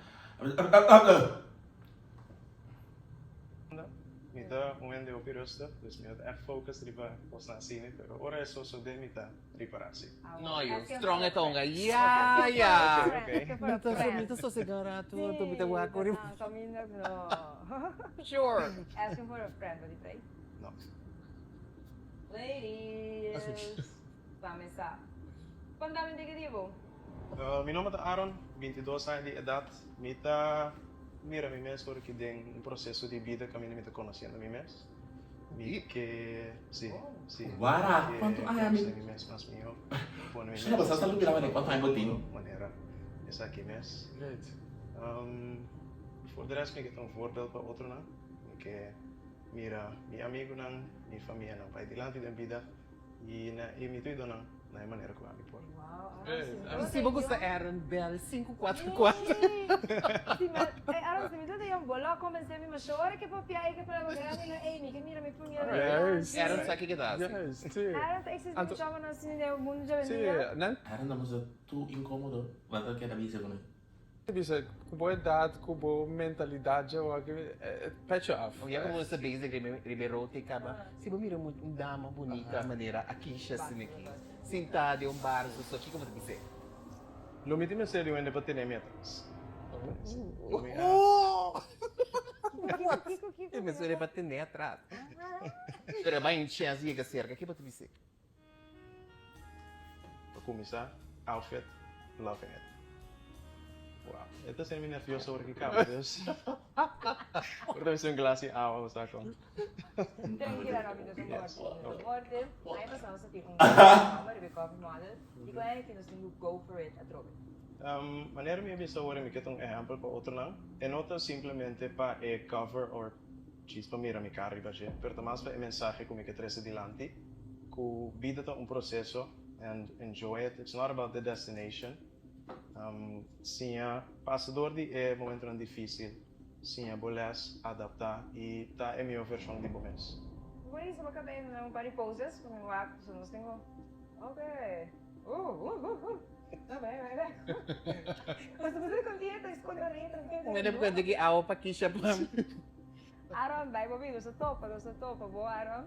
Mi ta un hende hopi rustig, dus mi no ta echt focus riba cosnan asina, pero ora e sosode mi ta ripará si. No yo, strong e tonga, ya ya. Ok, ok. Mi ta mi ta sosega un rato, anto mi ta wak ori. Caminda no. Sure. Asking for a friend, bo di prei? No. Ladies, pa mi sa. Conta mi diki di bo. Mi nomber ta Aaron, 22 aña di edat. Mi ta mira mi mes ora ki den un proseso di bida kaminda mi ta konosiendo mi mes. Mi ke, si, si. Wara, Mi ke kuantu aña mi konosé mi mes mas mihó. Pone mi Shina, mes bo sa sa lubida wanneer kuantu aña bo tin? manera esaki mes. Great. For de rest mi ke ta un voorbeeld pa otronan. Mi ke mira mi amigunan, mi famianan pa e dilanti den bida. I na e mi tu nan na e manera ku ami por. I si bo gusta Aaron bel sinku kuater kuater. Si ma eh Aaron si mi ta yon bo lo konvensé mi masha ora ke papia e ke palabra grandi na Amy ke mira mi por mira mi dilanti. Aaron sa kiko ta hasi. Yes, si. Aaron ta existi Anto mucha hopi nos tin den mundu djawendia. Si, nan. Aaron ta mustra tur inkomodo, nan ta keda bisa ku nan. Bisa ku bo edat, ku bo mentalidat dje wak, pet je af. Ya ku bo ta bezig riba e road ke kaba, si bo mira un dama bunita manera Akisha asina aki, sintá den un bar su so, kiko bo ta bis'é? Lo mi tin mester di un hende pa tene mi atras. Mesora e pa tene atras. Pero e bai un chance yega cerca, ke bo ta bis'é? Pa cuminsa, outfit, loving it. Wow, e ta haciendo mi nervioso ora ki caba dus. Por ta bisa un glas di awa bo sa con. Tranquila Robby, nos un morte. Nos un morte. Aña pasado nos a tin un homber riba e cover model. Dikon aña aki nos tin ku go for it atrobe? Manera mi a bisa ora mi ke ta un ehempel pa otronan, e no ta simplemente pa e cover or djis pa mira mi kara riba dje, pero ta mas pa e mensahe ku mi ke trese dilanti, ku bida ta un proseso and enjoy it, it's not about the destination. Siña pasa dor di e momentonan difisil, siña bo les, adapta y ta e mihor version di bo mes. Buenísimo, bo cabey na un par di poses cu mi wak, so nos tin cu, ok, no bai bai bai, nos ta contento, esconde adentro, Mi ta cuenta ki awa pa Kisha pa mi. Aaron, bai bo bin, nos ta topa, nos ta topa, bo Aaron.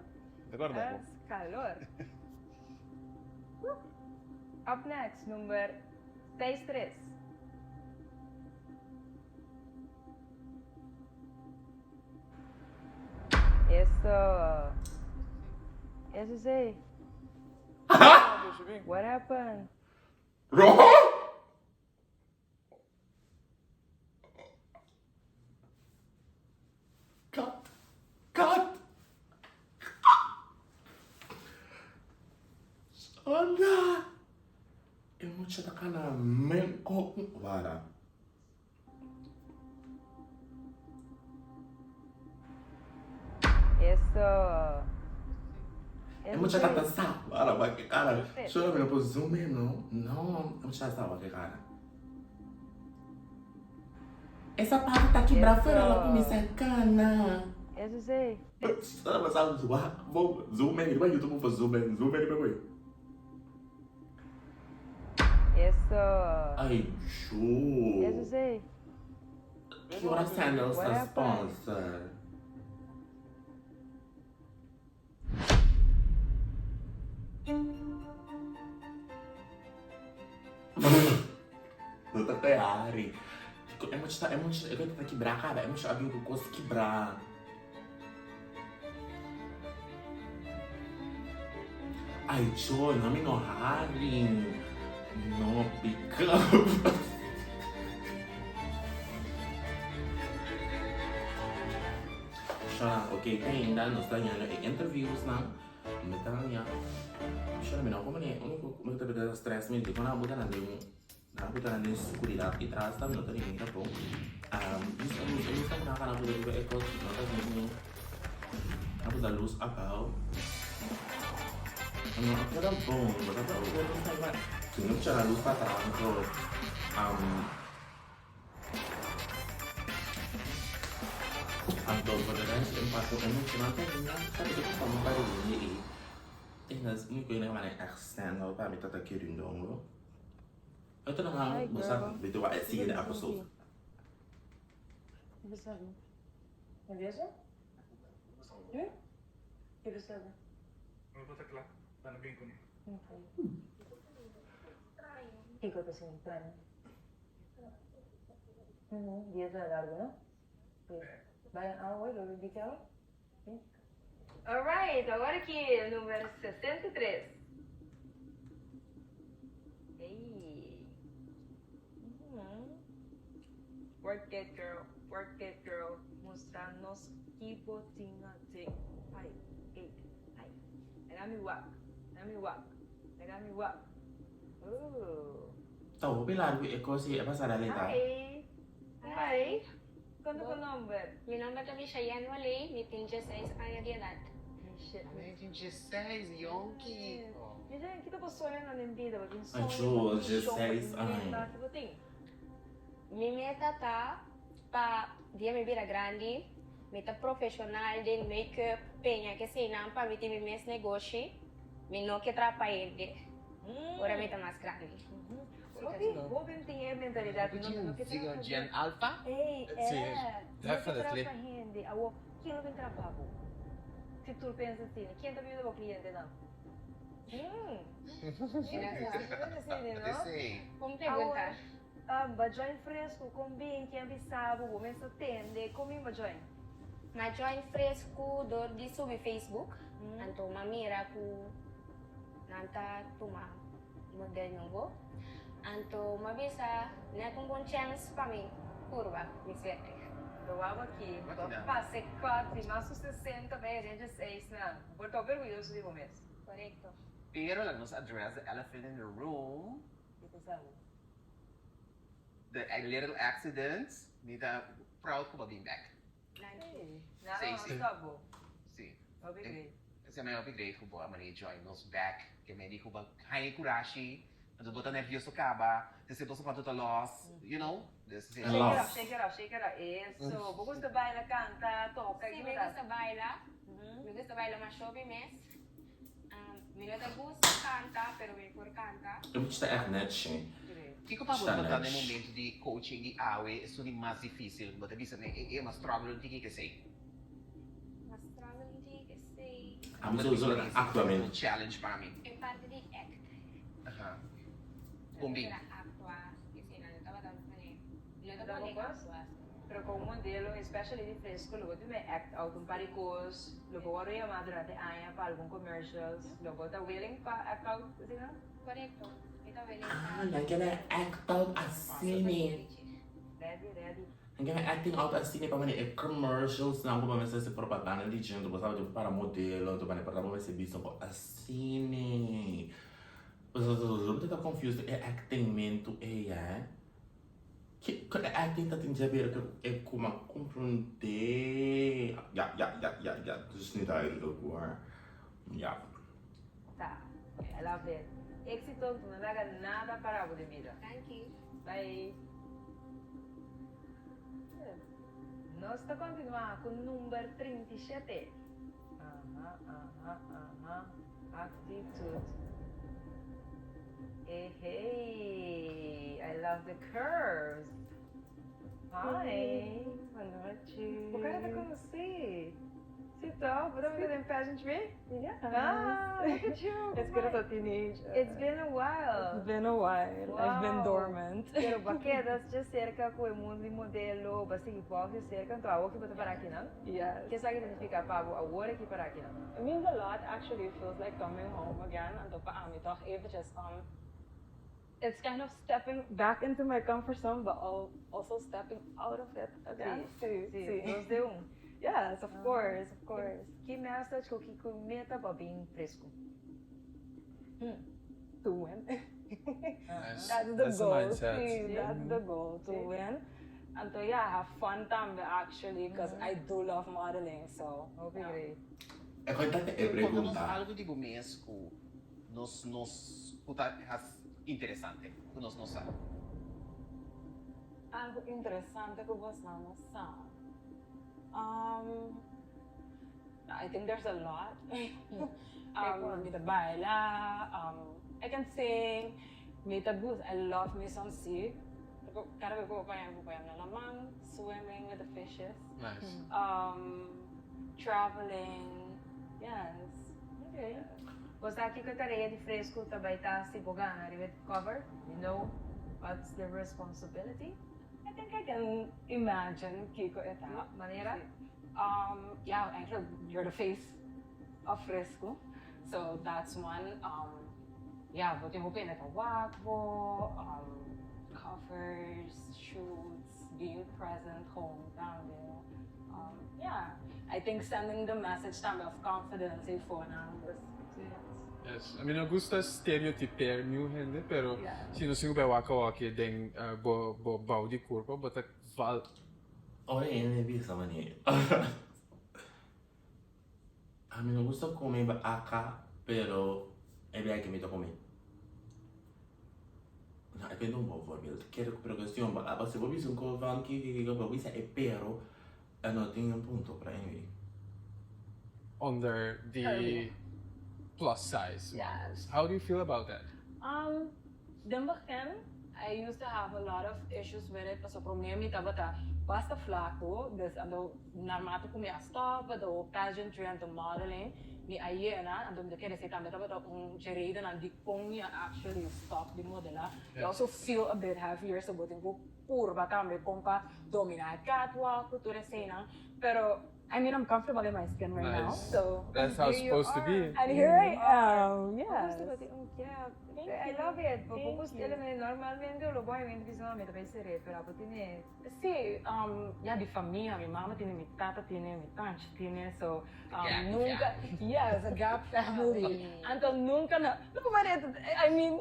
Ta corda bo. Calor. Up next, number 63. Eso. Eso sí. What happened? Rojo? Cut! Cut! Sonda! E mucha ta kana men ko wara. Eso. E mucha ta ta sa wara ba ke kara. Solo mi no por zoom in no. No, e mucha ta sa ba ke kara. Esa parte ta kibra fuera la kuminsá kana. Eso sí. Solo sa bo zoom in riba YouTube bo zoom in zoom in riba bo. Eso. Ay jo. Eso sí. Ki ora sandals ta sponsor? No ta te hari. E mucha ta, e mucha, e ta kibra kaba, e mucha a bin ku kos kibra. Ay cho, no mi no hari. No pick up. Shona, ok, te ainda nos ta hañando e interviews nan. Mi ta haña, shona mi no como ne, unico mi ta bira stress mi di con nan buta nan den, nan buta nan den sukuridat i tras ta mi no ta ni mira bon. Um, mis a luz, luz ta nan kana buta riba e kos, no ta ni nan buta luz abao. No a keda bon, bo ta ta luz ta igual. Si no buta luz pa atras, anto, um, Anto for de rest en paso emocionante ainda sabe que forma pa reuni y tenga mi koe na manera echt stand out pa mi tata kirindongo. Otro nan bo sa weet wa e siguiente episode. Nervioso? Hm? Ke pasaba? Mi por ta kla, pa no bin kuné. Kiko ta sin plan? Dia ta largo no? Bai awe lo di ke awe? Alright, awor aki number 63. Ey. Work it girl, work it girl. Mustra nos ki bo tin aden. Ai, ey, ai. Laga mi wak, laga mi wak, laga mi wak. Ooh. Ta hopi largu e kos ei a pasa realidad. Hi. Hi. Kon ta bo nomber? Mi nomber ta Mishayen Wally, mi tin dieseis aña di edat. Mi tin dieseis, yonki. Mishayen, ki ta bo soñonan den bida? Bo tin soño, Acho, bo tin vision, bo dieseis tin meta, aña. ki bo tin? Mi meta ta pa dia mi bira grandi, mi ta profesional den make-up, peña, keseinan pa mi tin mi mes negoshi. Mi no ke traha pa hende ora mi ta mas grandi. Hopi hoben tin e mentalidad no no ke traha pa Gen Alpha? Ey, Sí, eh, no ke traha definitely. pa hende. Awor, ken lo bin traha pa bo? Si tur pensa asina, ken ta bin yuda bo clientenan? Hmm. Asina, no? Bon pregunta. Awor, ba join fresco, kon bin, ken a bisa bo, bo mes a tende, kon bin ba join? M'a join Fresku dor di subi Facebook, anto m'a mira ku nan ta tuma model nobo, anto m'a bisa nèt un bon chèns pa mi purba mi suerte. Lo wou aki, bo pasa e kòt di mas ku 60 bay den djeseis nan. Bo ta hopi orguyoso di bo mes. Korekto. Pero laga nos address the elephant in the room. Kiko sa bo? The little accident, mi ta proud ku bo a bin bek. Sí, sí. Stop bo. Sí. Hopi great. Esei mi hopi great ku bo a manera join nos bek. Ke mi di ku bo haña kurashi, anto bo ta nervioso kaba, despues bo sapato ta los, you know. Shake it up, shake it up, shake it up. Eso. Bo gusta baila, kanta, toka? Sí, mi gusta baila. Mi gusta baila masha hopi mes. Mi no ta gusta kanta, pero mi por kanta. E mucha ta echt netchi. Kiko pa bo Sta tabata na e netchi. momento di coaching di awe esun di mas dificil? Bo ta bisa mi e mas struggle un tiki kesey. Mas struggle un tiki kesey. Ami sowieso lo ta actua mi. Un challenge pa mi. E parti di act. Aha. Kon bin? Tabata actua esey nan no tabata mane no ta Dabo pone kos? actua. Pero con un modelo, especially di fresco, lo bo tin bay act out un par di cos, lo bo worde yama durante aña pa algun commercials, lo bo ta willing pa act out asina? Correcto, mi ta willing Ah, pa. nan keda act out asina. Ready, ready. Nan keda acting out asina pa mane e commercials nan ku bo mester hasi propaganda di djente, bo sa bo para modelo, anto mane por ta bo mester bisa bo asina. Bo ta confused e actingmentu ei, eh. Kiko e acting ta tin djaber ku e kuma comprende? Ja, ja, ja, ja, ja, het is nu duidelijk hoor. Ja. Ta, I love it. Éxito, no laga nada para bo den bida. Danki. Bye. Nos ta continua cu number 37. Aha, aha, aha. Actitud. Ehey, I love the curves. Hi. Bon nochi. Bo cara ta conoci. Si toch? Bo tabata den pageantry? Yes. Ah, look at you. It's good as a teenager. It's been a while. It's been a while. I've been Wow. dormant. Pero bo a keda dje cerca cu e mundo di modelo, bo a sigui volg dje cerca, anto awor ki bo ta para akinan? Yes. Ke esaki ta nifica pa bo awor aki para akinan? It means a lot actually, it feels like coming home again, anto pa ami toch eventjes um it's kind of stepping back into my comfort zone but also stepping out of it again. Si, Si, si, si. dos den un. Yes, of course, of course. Ki message cu ki cu meta bo a bin fresco? To win. Nice. That's the That's the goal, mindset. si, that's the goal, to win. Anto yeah, have fun tambe actually, cause I do love modeling, so. Hopi great. E kon ta e Konta nos pregunta. algu di bo mes ku nos nos ku ta has interesante ku nos no sa. Algu interesante ku bosnan no sa? Um, I think there's a lot. Um, mi ta baila, um, I can sing, mi ta gusta, I love me some sea. Kada bes ku bo paña, bo paña na laman, swimming with the fishes. Nice. Um, traveling, yes. Okay. Bo sa kiko e tarea di Fresco ta bai ta si bo gana riba e cover? You know what's the responsibility? I think I can imagine kiko e ta. Manera? Um, yeah, eigenlijk you're the face of Fresco. So that's one. Um, yeah, bo tin hopi hende ta wak bo, um, covers, shoots, being present gewoon tambe. Um, yeah, I think sending the message tambe of confidence eyfo nan. Dus, yes. Yes, ami no gusta stereotipeer niun hende, pero si nos tin ku bai wak awaki den bo bo bou di kurpa, bo ta val. Ora hende bisa manera. Ami no gusta come aka pero e bia ke mi ta come. No, e ta un bon voorbeeld. Kere pero cuestion ba aba si bo bisa un cos van ki ki ki bo bisa e pero e no tin un punto pero anyway. Under di plus size models. How do you feel about that? Um, den begin I used to have a lot of issues with it pasobra prome mi tabata basta flaco, dus anto naarmate cu mi a stop do pageantry anto modeling mi a yena, anto mi ta kere esey tambe tabata un dje redennan dicon mi a actually stop di modela. You also feel a bit heavier so bo tin cu purba tambe con pa domina e catwalk cu tur eseynan, pero. I mean, I'm comfortable in my skin right now, Nice. so. That's how it's supposed to be. And here I am, yes. Thank I love it. Thank Bo you. Normalmente lo bo a bisa mi ta bay sere, pero abo tine. Si, ya di famia, mi mama tine, mi tata tine, mi tanchi tine, so Gap nunca, yes, a gap family. Anto nunca na, no maar I mean,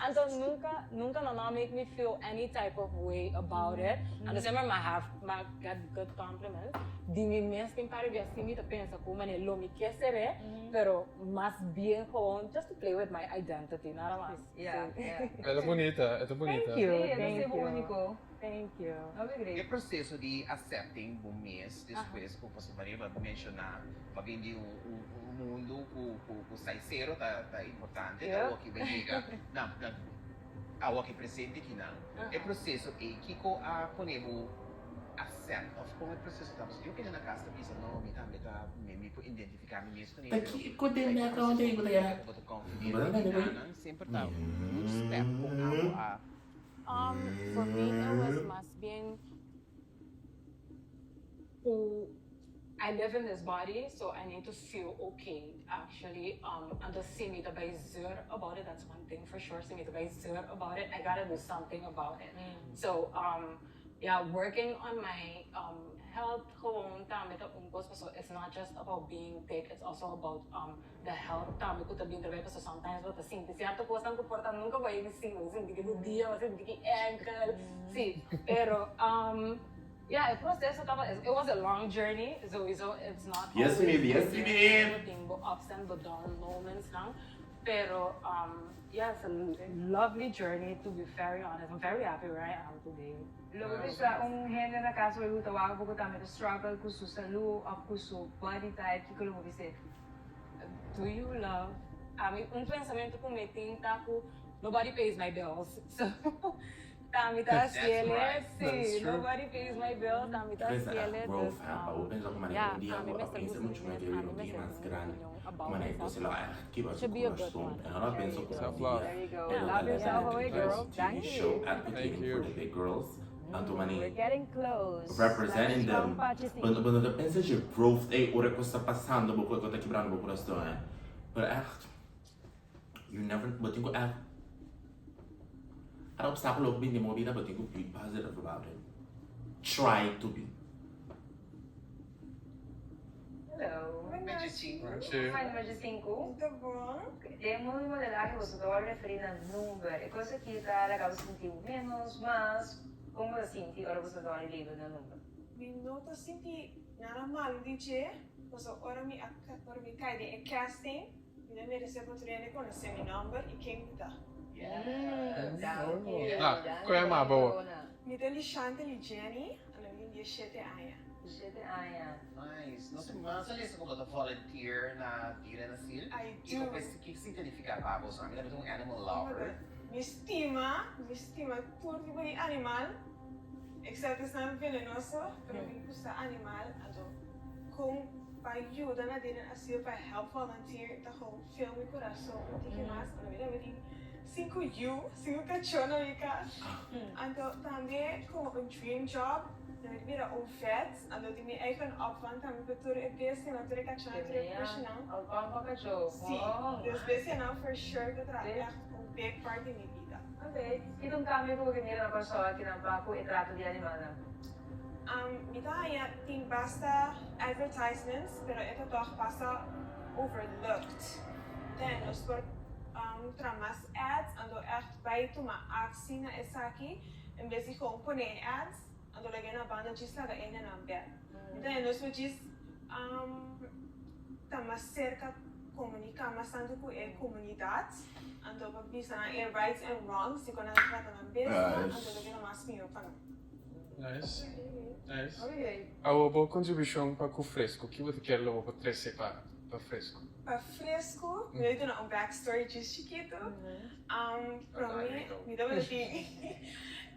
anto nunca, nunca nan a make me feel any type of way about it. Anto semper mi a have, mi a get good compliments. Di mi mes tin pari bia si mi ta pensa cu manera lo mi ke ser'e, pero mas bien gewoon just to play with my identity, nada mas. E ta bunita, e ta bunita. Thank you, Sí, e ta thank ser you. unico. Thank you. E proceso di accepting bo mes despues cu pasobra manera bo a menciona pa bin di un mundo cu cu sai cero ta ta importante ta awor ki bo yega na na awor ki presente kinan e proceso ey kico a pone bo accept of con e proceso ta pasobra yo keda na cas ta bisa no mi tambe ta mi por identifica mi mes cune Ta pero kiko den ta mi e account proceso ei ku ta di ya? bo ta confident den nan semper ta un step con abo a Um, for me it was mas bien cu I live in this body so I need to feel okay actually um anto si mi ta bay zeur about it that's one thing for sure si mi ta bay zeur about it I gotta do something about it so um ya working on my um health gewoon tambe ta un cos pasobra it's not just about being thick it's also about um The health tambe cu ta bin trabay pasobra sometimes bo ta sinti cierto cosnan cu por ta nunca bo a yega sinti, bo sinti ki rudia, bo sinti ki enkel, si, pero um ya e proceso tabata, it was a long journey, sowiso it's not Yes always mib, yes easy, mib. bo tin bo ups and bo down moments nan, pero um ya it's a lovely journey to be very honest, I'm very happy where I am today. Lo bo bisa un hende na cas ora cu ta wak bo cu tambe ta struggle cu su salud of cu su body type, kico lo bo bis'é? Do you love Ami un pensamentu ku mi tin ta ku nobody pays my bills so ta mi ta That's hasiele right. si That's true. nobody pays my bills ta mi ta Pensa hasiele growth dus ha pa bo pensa ku manera ya un dia ami bo a mester pensa gusta muchu mi mas mes dje bira ami un dia mester mas tin un grandi opinion ku about manera myself kos lo a kiba it su should be a good kurason one en ora pensa ku un Self love. dia There you go. e lo ta Love yourself like away, this girl. TV Thank show you. Thank advocating for you. the big girls anto We're manera getting close. representing Strong them patches bo bo no ta pensa dje growth ey ora kos ta pasando bo ku ta kibrando bo kurason eh pero echt you never bo tin ku echt cada obstaculo ku bin den bo bida bo tin ku be positive about it try to be. Hello. Medyo sinku. Hi, medyo sinku. Ta bon. Den mundo di modelahe boso ta wòrdu referí na number. E kos aki ta laga bo sinti ménos, mas. Kon bo ta sinti ora bo ta wòrdu label na number? Mi no ta sinti nada malu di dje, pasobra ora mi a ora mi kai den e casting, mi ta meresé pa tur hende konosé mi nòmber i ken mi ta. Ah, kon e maba bo? Mi ta Lishante Lijeni, anto mi tin dieshete aña. Shete aña. Nice. Nos tin mas a lesa ku bo ta volunteer na Dierenasiel. I Kiko do. pes kiko significa pa bo? So ami tambe ta un animal lover. Mi stima, mi stima tur tipo di animal, excepto esnan venenoso, pero mi gusta animal, anto kon pa yuda na Dierenasiel pa help volunteer ta gewoon fill mi kurason un tiki mas, anto mi tambe tin sinku yu, sinku kachó na mi kas, anto tambe komo un dream job. Mi ta bira un vet, anto tin mi eigen opvang tambe pa tur e bestianan, tur e kachónan, tur e pushinan. Opvang pa kachó? Sí, dus bestianan for sure ta traha ègt un big part di mi bida. Ok, ki ta un kambio ku bo ke mira na Kòrsou akinan pa ku e trato di animalnan? Mi ta haña tin basta advertisements, pero e ta tòg basta overlooked. Den nos por traha mas ads, anto ègt bai tuma aksi na esaki. En bes di gewoon pone e ads, anto laga e na banda djis laga e nenan bel. Entonces nos por djis ta mas cerca, comunica mas tanto cu e comunidad, anto pa bisa nan e rights and wrongs di con nan ta trata nan bestia, anto lo bira mas miho pa nan. Nice. Nice. Awor bo contribucion pa cu Fresco, ki bo ta kier lo bo por trece pa Fresco? Pa Fresco, mi lo duna un backstory djis chikito. Prome mi tabata tin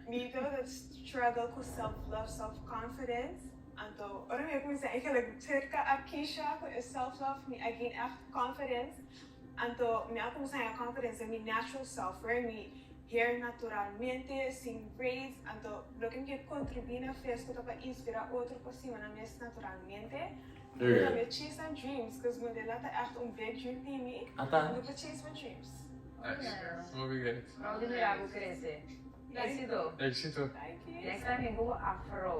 mi tabata struggle ku self love, self confidence, anto ora mi a kuminsá eigenlijk serka a Kisha ku e self love mi a gain ègt confidence, anto mi a kuminsá haña confidence den mi natural self, where mi. hair naturalmente, sin braids, anto loke mi ke kontribuí na Fresco ta pa inspirá otro pa stima nan mes naturalmente. Anto tambe chase nan dreams, cause modela ta ègt un big dream di mi, anto pa chase my dreams. Nice. Hopi great. Proud di mira bo crece. Éxito. Éxito. Next time bin cu afro.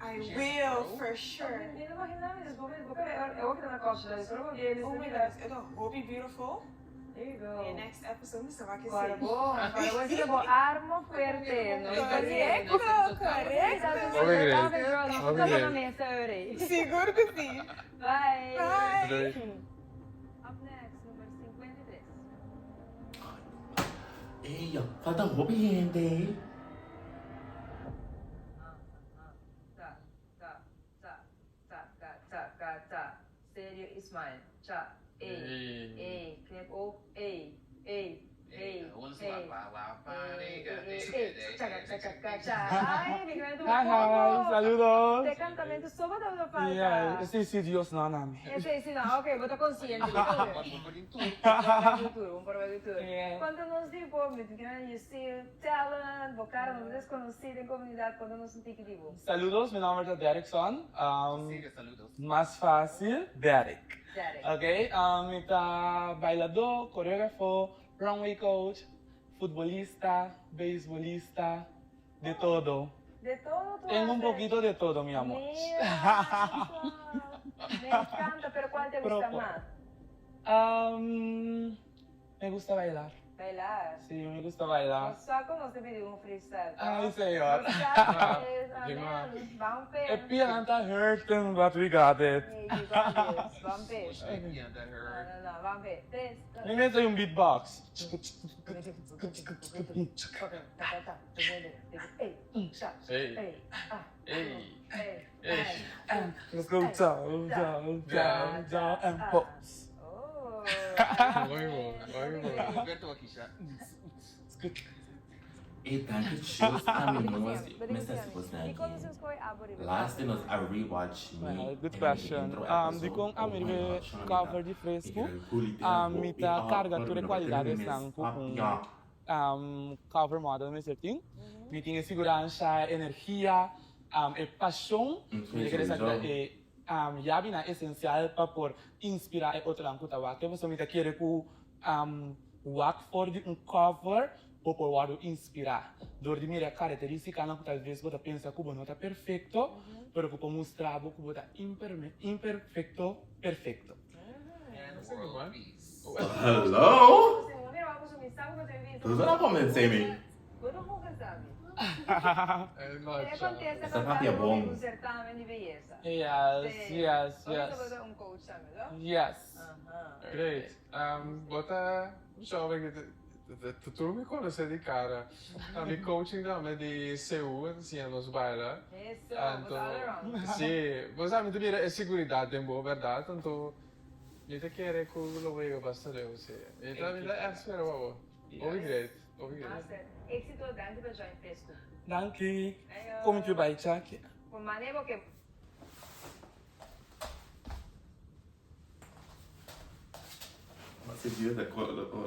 I will for sure. Mi no imagina mi, bo bo e oki ta na kòpsula, solo bo bia Oh my goodness, e ta hopi beautiful. There you go. E next episode mi sa wak esei. Kòrda bo, kòrda bo esei ta bo arma fuerte. No Korekto, korekto. Hopi great, hopi great. Sigur ku si. Bye. Bye. Up next, number 53. Ey, falta hopi hende. Ta, ta, ta, ta, ta, ta, ta, ta. Serio Ismael. Cha. Ey. Ey. Knip oog. Ey. Ey. Ey. Ey. Ey. Ey. Chaca cha cha cha cha. Ay, mi kende un Hi, hi, poco. saludos. Te cantamento so bo tabata falta. Yeah, esei si Dios no a na mi. Esei si no, ok, bo ta consciente di tur. Bon por bai tur, bon por bai tur. Cuanto nos di bo, mi tin you see talent, bo cara no ta desconoci den comunidad, cuanto nos un tiki di bo. Saludos, mi nomber ta Derrickson. Mas fácil, Derrick. Derrick. Ok, mi ta bailadó, koreografo, runway coach, futbolista, beisbolista, de todo. De todo tu Tengo un haces. poquito de todo, mi amor. Mira, me encanta, pero cuál te gusta Propo. más? Me gusta bailar. Bailar. Sí, me gusta bailar. Nos sa cu nos ta pidi un freestyle. Ay, señor. Nos sa cu es, amen. Ban pe. E pianan ta hurting, but we got it. Hey, you got this. Ban pe. No, no, no. Ban pe. Tres, dos. Mi mester un beatbox. Let's go down, down, down, down and pose. Muy bon, muy bon. Roberto Wakisha. E danki Dios ami nos mester hasi cosnan aki. Laatste nos a rewatch mi Well, good question. Um, dikon ami riba e cover di Fresco, um, mi ta carga tur e cualidadesnan cu un um, cover model mester tin. Mi tin e siguransa, e energia, um, e pasion. Mi ta kere sa ta e um, yabinan esencial pa por inspira e otronan cu ta wak. Pasobra mi ta kere cu um, wak for di un cover bo por wòrdu inspirá dor di mira karakterístikanan ku talves bo ta pensa ku bo no ta perfekto, pero ku por mustra bo ku bo ta imperfekto perfekto. Hello? Tú no convence mi. Esta papia bon. Yes, yes, yes. Yes. Great. Bo ta joven Ta tur mi conoce di cara. Ta mi coaching tambe di CU a siña nos baila. Eso, Anto, bo ta all around. si, bo sa mi ta mira e seguridad den bo, berdad? Anto mi ta kere cu lo bo yega basta leu, si. Mi ta mi ta echt spera pa bo. Hopi great, hopi great. Master, exito, danki pa join Fresco. Danki. Ayo. Como cu bai Jackie? Con mane bo ke.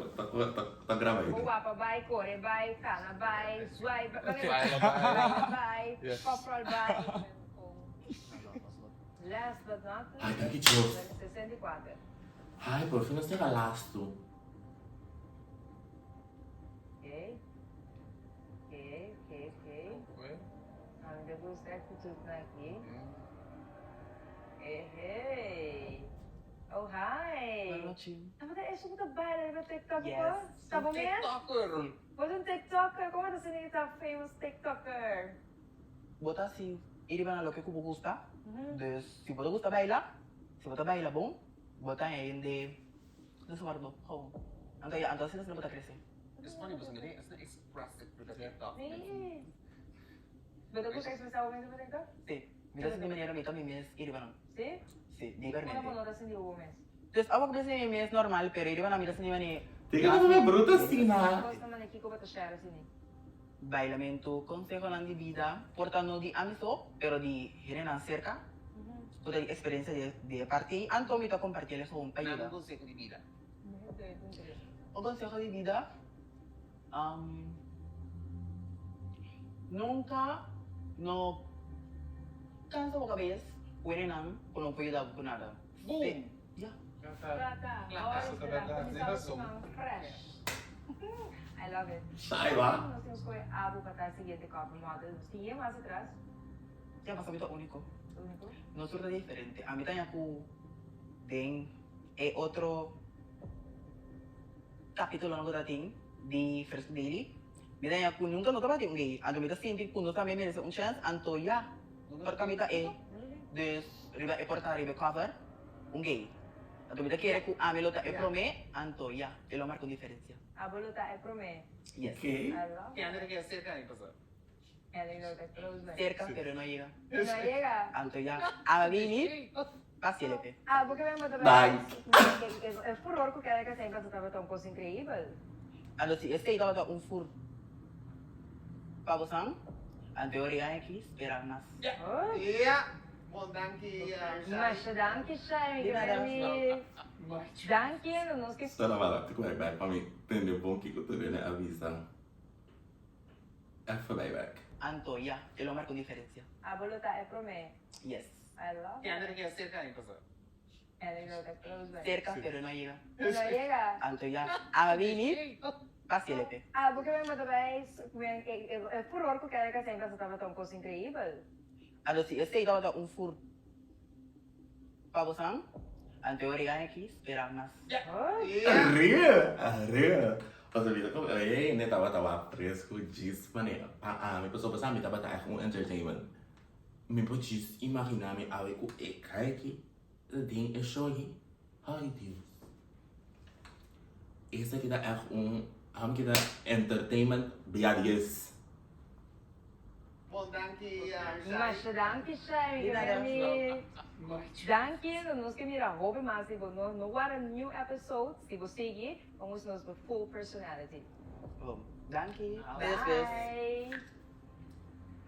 Bo wapa bai, kore bai, kana bai, zwai bai, baila bai, pop roll bai. Last but not Ay, least, danki Dios. 64. Ay, por fin nos llega lastu. Okay. Okay, okay, okay. A mi ta gusta e actitudnan aki. Ehey. Oh hi. Buenas nochi. Tabata eso ku ta baila riba TikTok Yes. ko? Ta bo mes? TikToker. Bo ta un TikToker? Komo ta sinti di ta famous TikToker? Bo ta hasi i riba na loke ku bo gusta. Dus si bo ta gusta baila, si bo ta baila bon, bo ta hende desawardo gewoon. Anto ya, anto asina bo ta krese. It's funny pasobra mi asina express it riba TikTok. Sí. Bo ta gusta expresa bo mes riba TikTok? Sí. Mi ta sinti manera mi ta mi mes i riba nan. Sí? Sí, dibermente. Unda bo no ta sinti bo mes? Dus awor ku mi ta sinti mi mes normal, pero i riba nan mi ta sinti manera. Dikon bo ta bay bruta asina? Kos ta manera kiko bo ta share asina? Bailamentu, konsehonan di bida, por ta no di ami so, pero di hendenan serka, ku ta di eksperensia di e parti ei, anto mi ta komparti el gewoon pa Dame yuda. un konseho di bida. Un konseho di bida? Nunka no kansa bo kabes ku hendenan ku no por yuda bo ku nada. Boom! Ya. Plata. Fresh. I love it. Sai wa. Nos tin scoge abo pa ta siguiente cover model. Nos tin yen mas atras. Ya pasobra mi ta úniko. Úniko? Nos tur ta diferente. Ami ta haña ku den e otro kapitulonan ku ta tin di Fresco Daily, mi ta haña ku nunka no tabatin un gay. Anto mi ta sinti ku nos tambe merese un chèns. Anto ya, por kami ta e. Dus riba e portada riba e cover, un gay. Anto mi ta kere ku ami lo ta e promé, anto ya, e lo marka un diferensia. Abo lo ta e promé? Yes. I love it. Kende ta keda serka di pasó? Cerca pero no yega. No yega. Anto ya a bini pa CLP. Ah, bo ke ben bo ta Bye. E furor ku keda kasa en kasa tabata un kos increibel. Anto si esei tabata un fur pa bosan, anto e ora aki spera mas. Ya! Bon danki Shai. Masha danki Shai, mi Di nada. kere mi danki nos ke. Stora barato ku bai bai pa mi tende bon kiko tur hende a bisa. Even bij bek. Anto ya, e lo marca un diferencia. Abo lo ta e prome. Yes. I love it. Kende ta keda cerca di pasó? Cerca pero no yega. No yega. Anto ya, a bini pa CLP. Abo ke ben bo ta bay e furor ku keda kasa en kasa tabata un kos increibel. Anto si esey tabata un fur pa bosan, anto e ora aki spera mas. Real, real. Pasobra mi ta como ey ne tabata wak fresco djis manera pa ami pasobra sa mi tabata echt un entertainment. Mi por djis imagina mi awe cu e guy aki ta den e show aki. Ay Dios. Esaki ta echt un, amo kita entertainment bia dies. Bon danki Shai. Masha danki Shai mi kere mi danki nos ke mira hopi mas di bo no no wara new episode si bo sigui pa mustra nos bo full personality. Bon danki bes bes. Bye.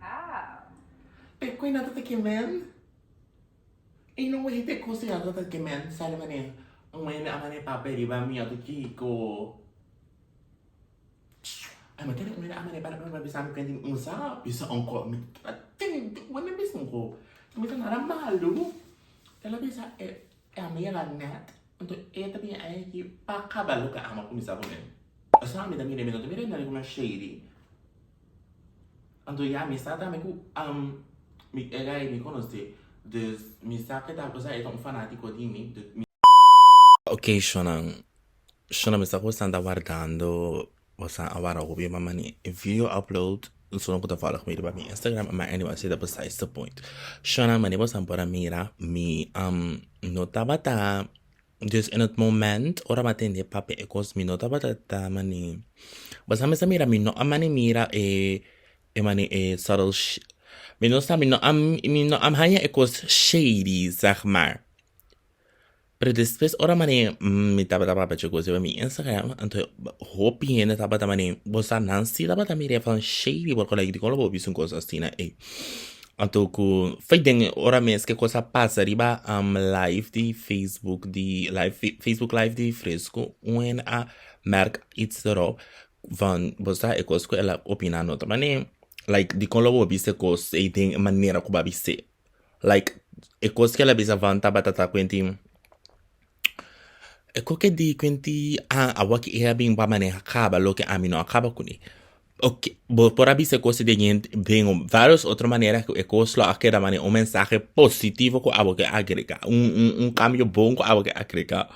How. Pe koe nan ta ta kemen? E no wete kos ya ta ta kemen sali mane un hende a mane papia riba mi ato kiko. Ay ma kere un hende a mane para para bisa mi kuenti un sa bisa onko mi ta tin un hende bisa onko mi ta nada malu el a bisa e e a mi yega net anto e ta bini aki pa kaba loke ama kuminsa ku mi. Esa mi ta mira mi no ta mira nada como shady. Anto ya mi sa tambe ku mi e guy mi konosé dus mi sa ke ta osea e ta un fanatiko di mi dus mi. Ok shonnan, shonnan mi sa ku bosan ta wardando bosan a warda hopi pa mani e video upload solo ku ta volg mi riba mi Instagram ma anyway esei ta besides the point. Shonnan mane bosan por a mira mi no tabata Dus in het moment ora mi a tende papia e kos mi no tabata ta mane bo sa mi sa mira mi no a mane mira e e mane e subtle mi no sa mi no a mi no a haña e kos shady zeg maar pero despues ora mane mi tabata papia dje kos riba mi Instagram anto hopi hende tabata mane bo sa nan si tabata mira van shady porque like dikon lo bo bisa un kos asina ey. Anto ku fei den e ora mes ke kos a pasa riba live di Facebook di live Facebook live di Fresco un hende a merk iets erop van bo sa e kos ku el a opina no ta mane like dikon lo bo bisa e kos ei den e manera ku bo a bis'é like e kos ku el a bisa van tabata ta kuenti e koke di kuenti a awor ki e a bin pa maneha kaba loke ami no a kaba kuné. Ok, bo por a bisa e kos den hende den varios otro manera ku e kos lo a keda manera un mensahe positivo ku abo ke agrega, un un un kambio bon ku abo ke agrega.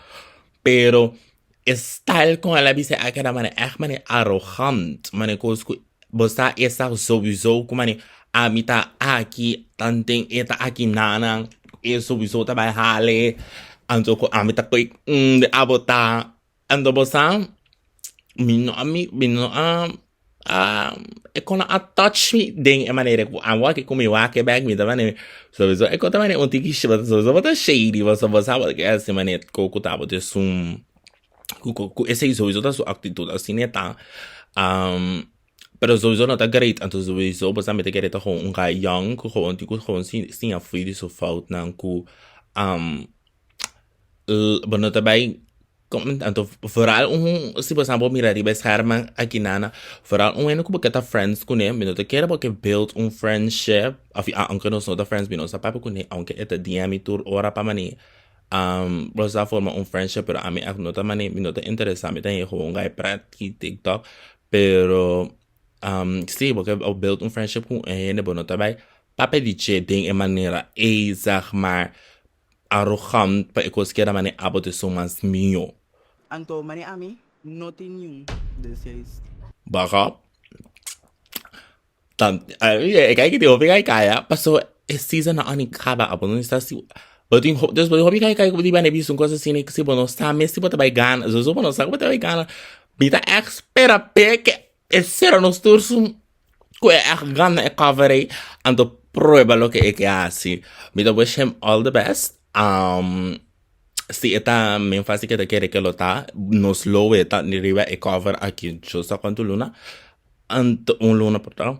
Pero e style kon el a bisa a keda manera ègt manera arogant, manera kos ku bo sa e sa souiso ku manera ami ta aki tanten e ta aki nanan e souiso ta bai hale anto ku ami ta koe abo ta. Anto bo sa, mi no a mi no a a e kon a touch mi den e manera ku a wak ku mi wak e bek mi ta mane souiso e kon ta mane un tiki souiso bo ta shady pasobra bo sa bo ke hasi mane ku ku ta bo ta esun ku ku esei souiso ta su aktitut asina e ta pero souiso no ta great anto souiso bo sa mi ta kere ta gewoon un guy young ku gewoon tin ku gewoon siña fo'i di su foutnan ku bo no ta bai. Anto vooral un si bo sa bo mira riba e schermen aki nana, vooral un hende ku bo ke ta friends kuné, mi no ta kere bo ke build un friendship, of ya aunke nos no ta friends mi no sa papia kuné, aunke e ta DM mi tur ora pa mane bo sa forma un friendship pero ami no ta mane mi no ta interesa mi ta hei gewoon guy pret ki tiktok, pero si bo ke build un friendship ku un hende bo no ta bai papia di dje den e manera ei zeg maar. Arrogant pa e kos keda mane abo te son mas mio. Anto mane ami no tin niun deseos. Baga ta e kai ki tin hopi kai kaya paso e season a ani kaba abo no sa si bo tin dus bo tin hopi kai kai ku di bane bisa un kos asina si bo no sa mes si bo ta bai gana so bo no sa ku bo ta bai gana mi ta ègt spera p'e ke e sera nos tur su Ku e echt gana e cover ei, anto prueba loke e ke hasi. Mi ta wish him all the best. Um, si e ta men fácil ke ta kere ke lo ta, nos lo weta riba e cover aki yo sa kuantu luna. Anto un luna perdon.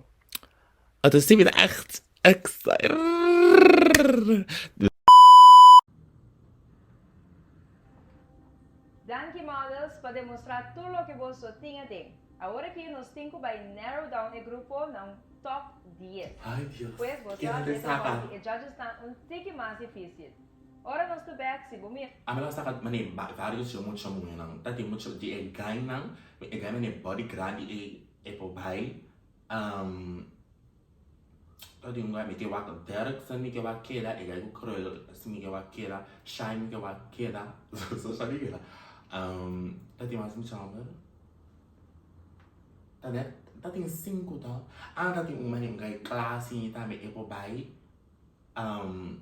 Anto si mi ta echt excited. Danki models pa demostra tur loke boso tin aden. Awor aki nos tin ku bai narrow down e grupo na un top dies. Ay Dios, Pues bo ken sa te e saka? trabou di e judges ta un tiki mas dificil. Ora nos ta bek si bo mira. Ami lo saka mane varios yo mucha muhenan ta tin mucha di e guynan e guy mane body grandi e e por bai ta tin un guy mi ke wak Derksen mi ke wak keda e guy ku krul si mi ke wak keda Shine mi ke wak keda so sa mi keda ta tin mas mucha homber. Ta net ta tin sinku to. Ah ta tin un mane un kai kla si tambe e por bai. Um,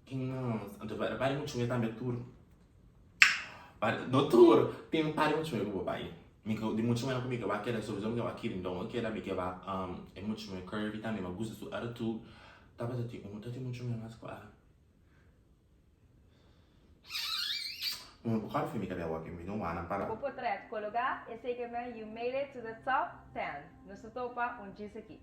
ken mas? Anto bai muchu me tambe tur. No tur, tin un par di muchu me ku por bai. Mi ke di muchu me ku mi ke wak keda sowieso mi ke wak Kirindongo keda, mi ke wak um e muchu me curvy tambe mi a gusta su attitude. Tabata tin un, ta tin muchu me mas ku a. Mi por kòrda mi kabia wak mi no wak nan para. Bo potret kologá esei ke men you made it to the top ten. Nos ta topa un djis aki.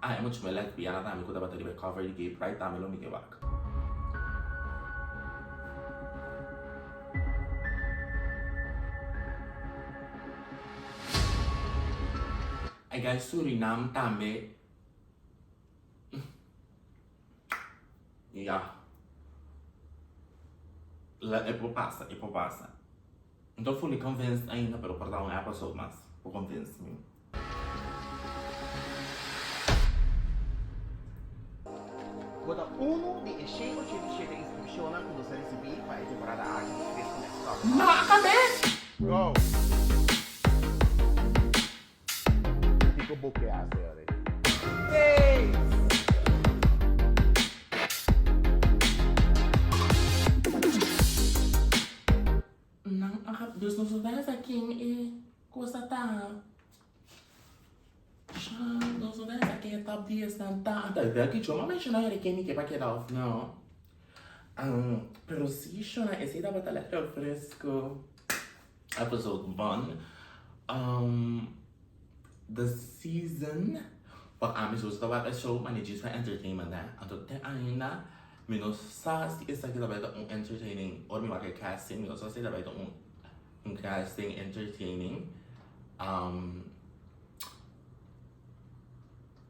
Ah e muchu me lesbiana tambe ku tabata riba e cover di Gay Pride tambe lo mi ke wak. E guy Surinam tambe ya e por pasa e por pasa. N ta fully convinced ainda pero por ta un episode mas por convince mi. Bo ta unu di e 187 inskripshonnan ku nos a risibí pa e temporada aki di Fresco Next Cover No a kab'é! Go! Kiko bo ke hasi ora ei? Face! Nan a kab, dus nos no ta sa ken e cosa ta. Sha, nos no ta sa ken e top 10 nan ta. Anto e bel ki yo a menciona eri ken mi ke pa keda of no. Um, pero si shona esey tabata lekker fresco. Episode 1. Um, the season. Pa ami so ta wak e show mane djis pa entertainment hè. Anto te ainda mi no sa si esaki ta bai ta un entertaining ora mi wak e casting mi no sa si ta bai ta un un casting entertaining. Um,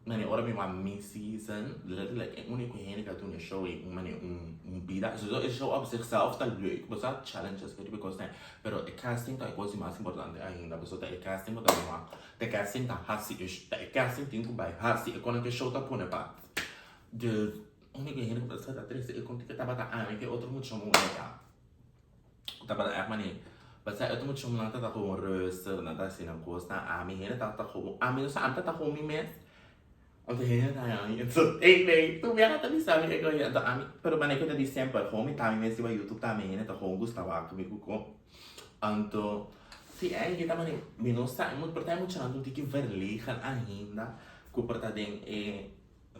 Mane ora mi wak mi season, letterlijk e unico hende ku a duna e show ei un mane un un bida. Sowieso e show op zichzelf ta leuk, bo sa challenges ku riba e kosnan, pero e casting ta e kos di mas importante ainda, pasobra ta e casting bo ta bin wak, ta e casting ta hasi e ta e casting tin ku bai hasi e kono ku e show ta pone pa. Dus unico hende ku ta sa trese e konti ku tabata ami ku e otro mucha muhé ta. Tabata echt mane pasá e otro muchanan ta ta gewoon rustig, nan ta hasi nan kosnan, ami hende ta ta gewoon, ami no sa, ami ta ta gewoon mi mes, anto hende ta haña mi entertaining, tur biaha ta bisa mi e koe, anto ami, pero manera ku ta di semper, gewoon mi ta mi mes riba youtube tambe hende ta gewoon gusta wak mi ku kon, anto si eigenlijk ta mane mi no sa, por ta e muchanan ta un tiki verlegen ainda ku por ta den e,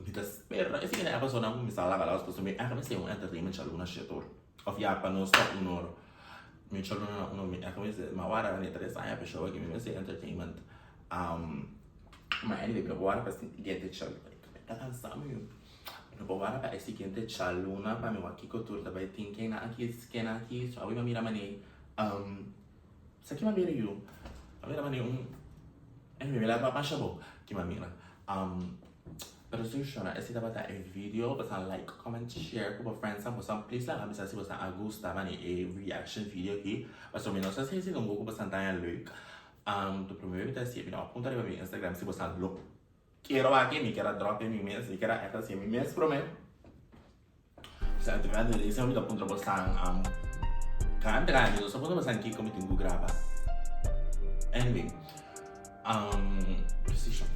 mi ta spera e siguiente episode nan kuminsá laga los pasobra mi echt mester un entertainment shaluna shit hoor. Of ya pa nos ta un oro. Mucho luna na uno mi a kuminsá mi a wara na e tres aña pa e show aki mi mester entertainment ma anyway mi no por wara pa e siguiente djaluna mi ta kansa mi no por wara pa e siguiente djaluna pa mi wak kiko tur ta bai tin ken nan aki ken nan aki so awe mi a mira manera sa ki mi a mira yu mi a mira manera un anyway mi laga masha bo ki mi a mira. Pero si shona esei tabata e video bosan like comment share ku bo friendsnan bosan please laga mi sa si bosan a gusta mane e reaction video aki pasobra mi no sa si esei ta un ku bosan ta haña leuk tu prome mi ta hasié mi no a punta riba mi Instagram si bosan lo kier wak mi kier a drop e mi mes mi kier a ègt hasié mi mes prome. Sa mi ta puntra bosan kanta mi no sa puntra bosan kiko mi tin ku graba anyway precision.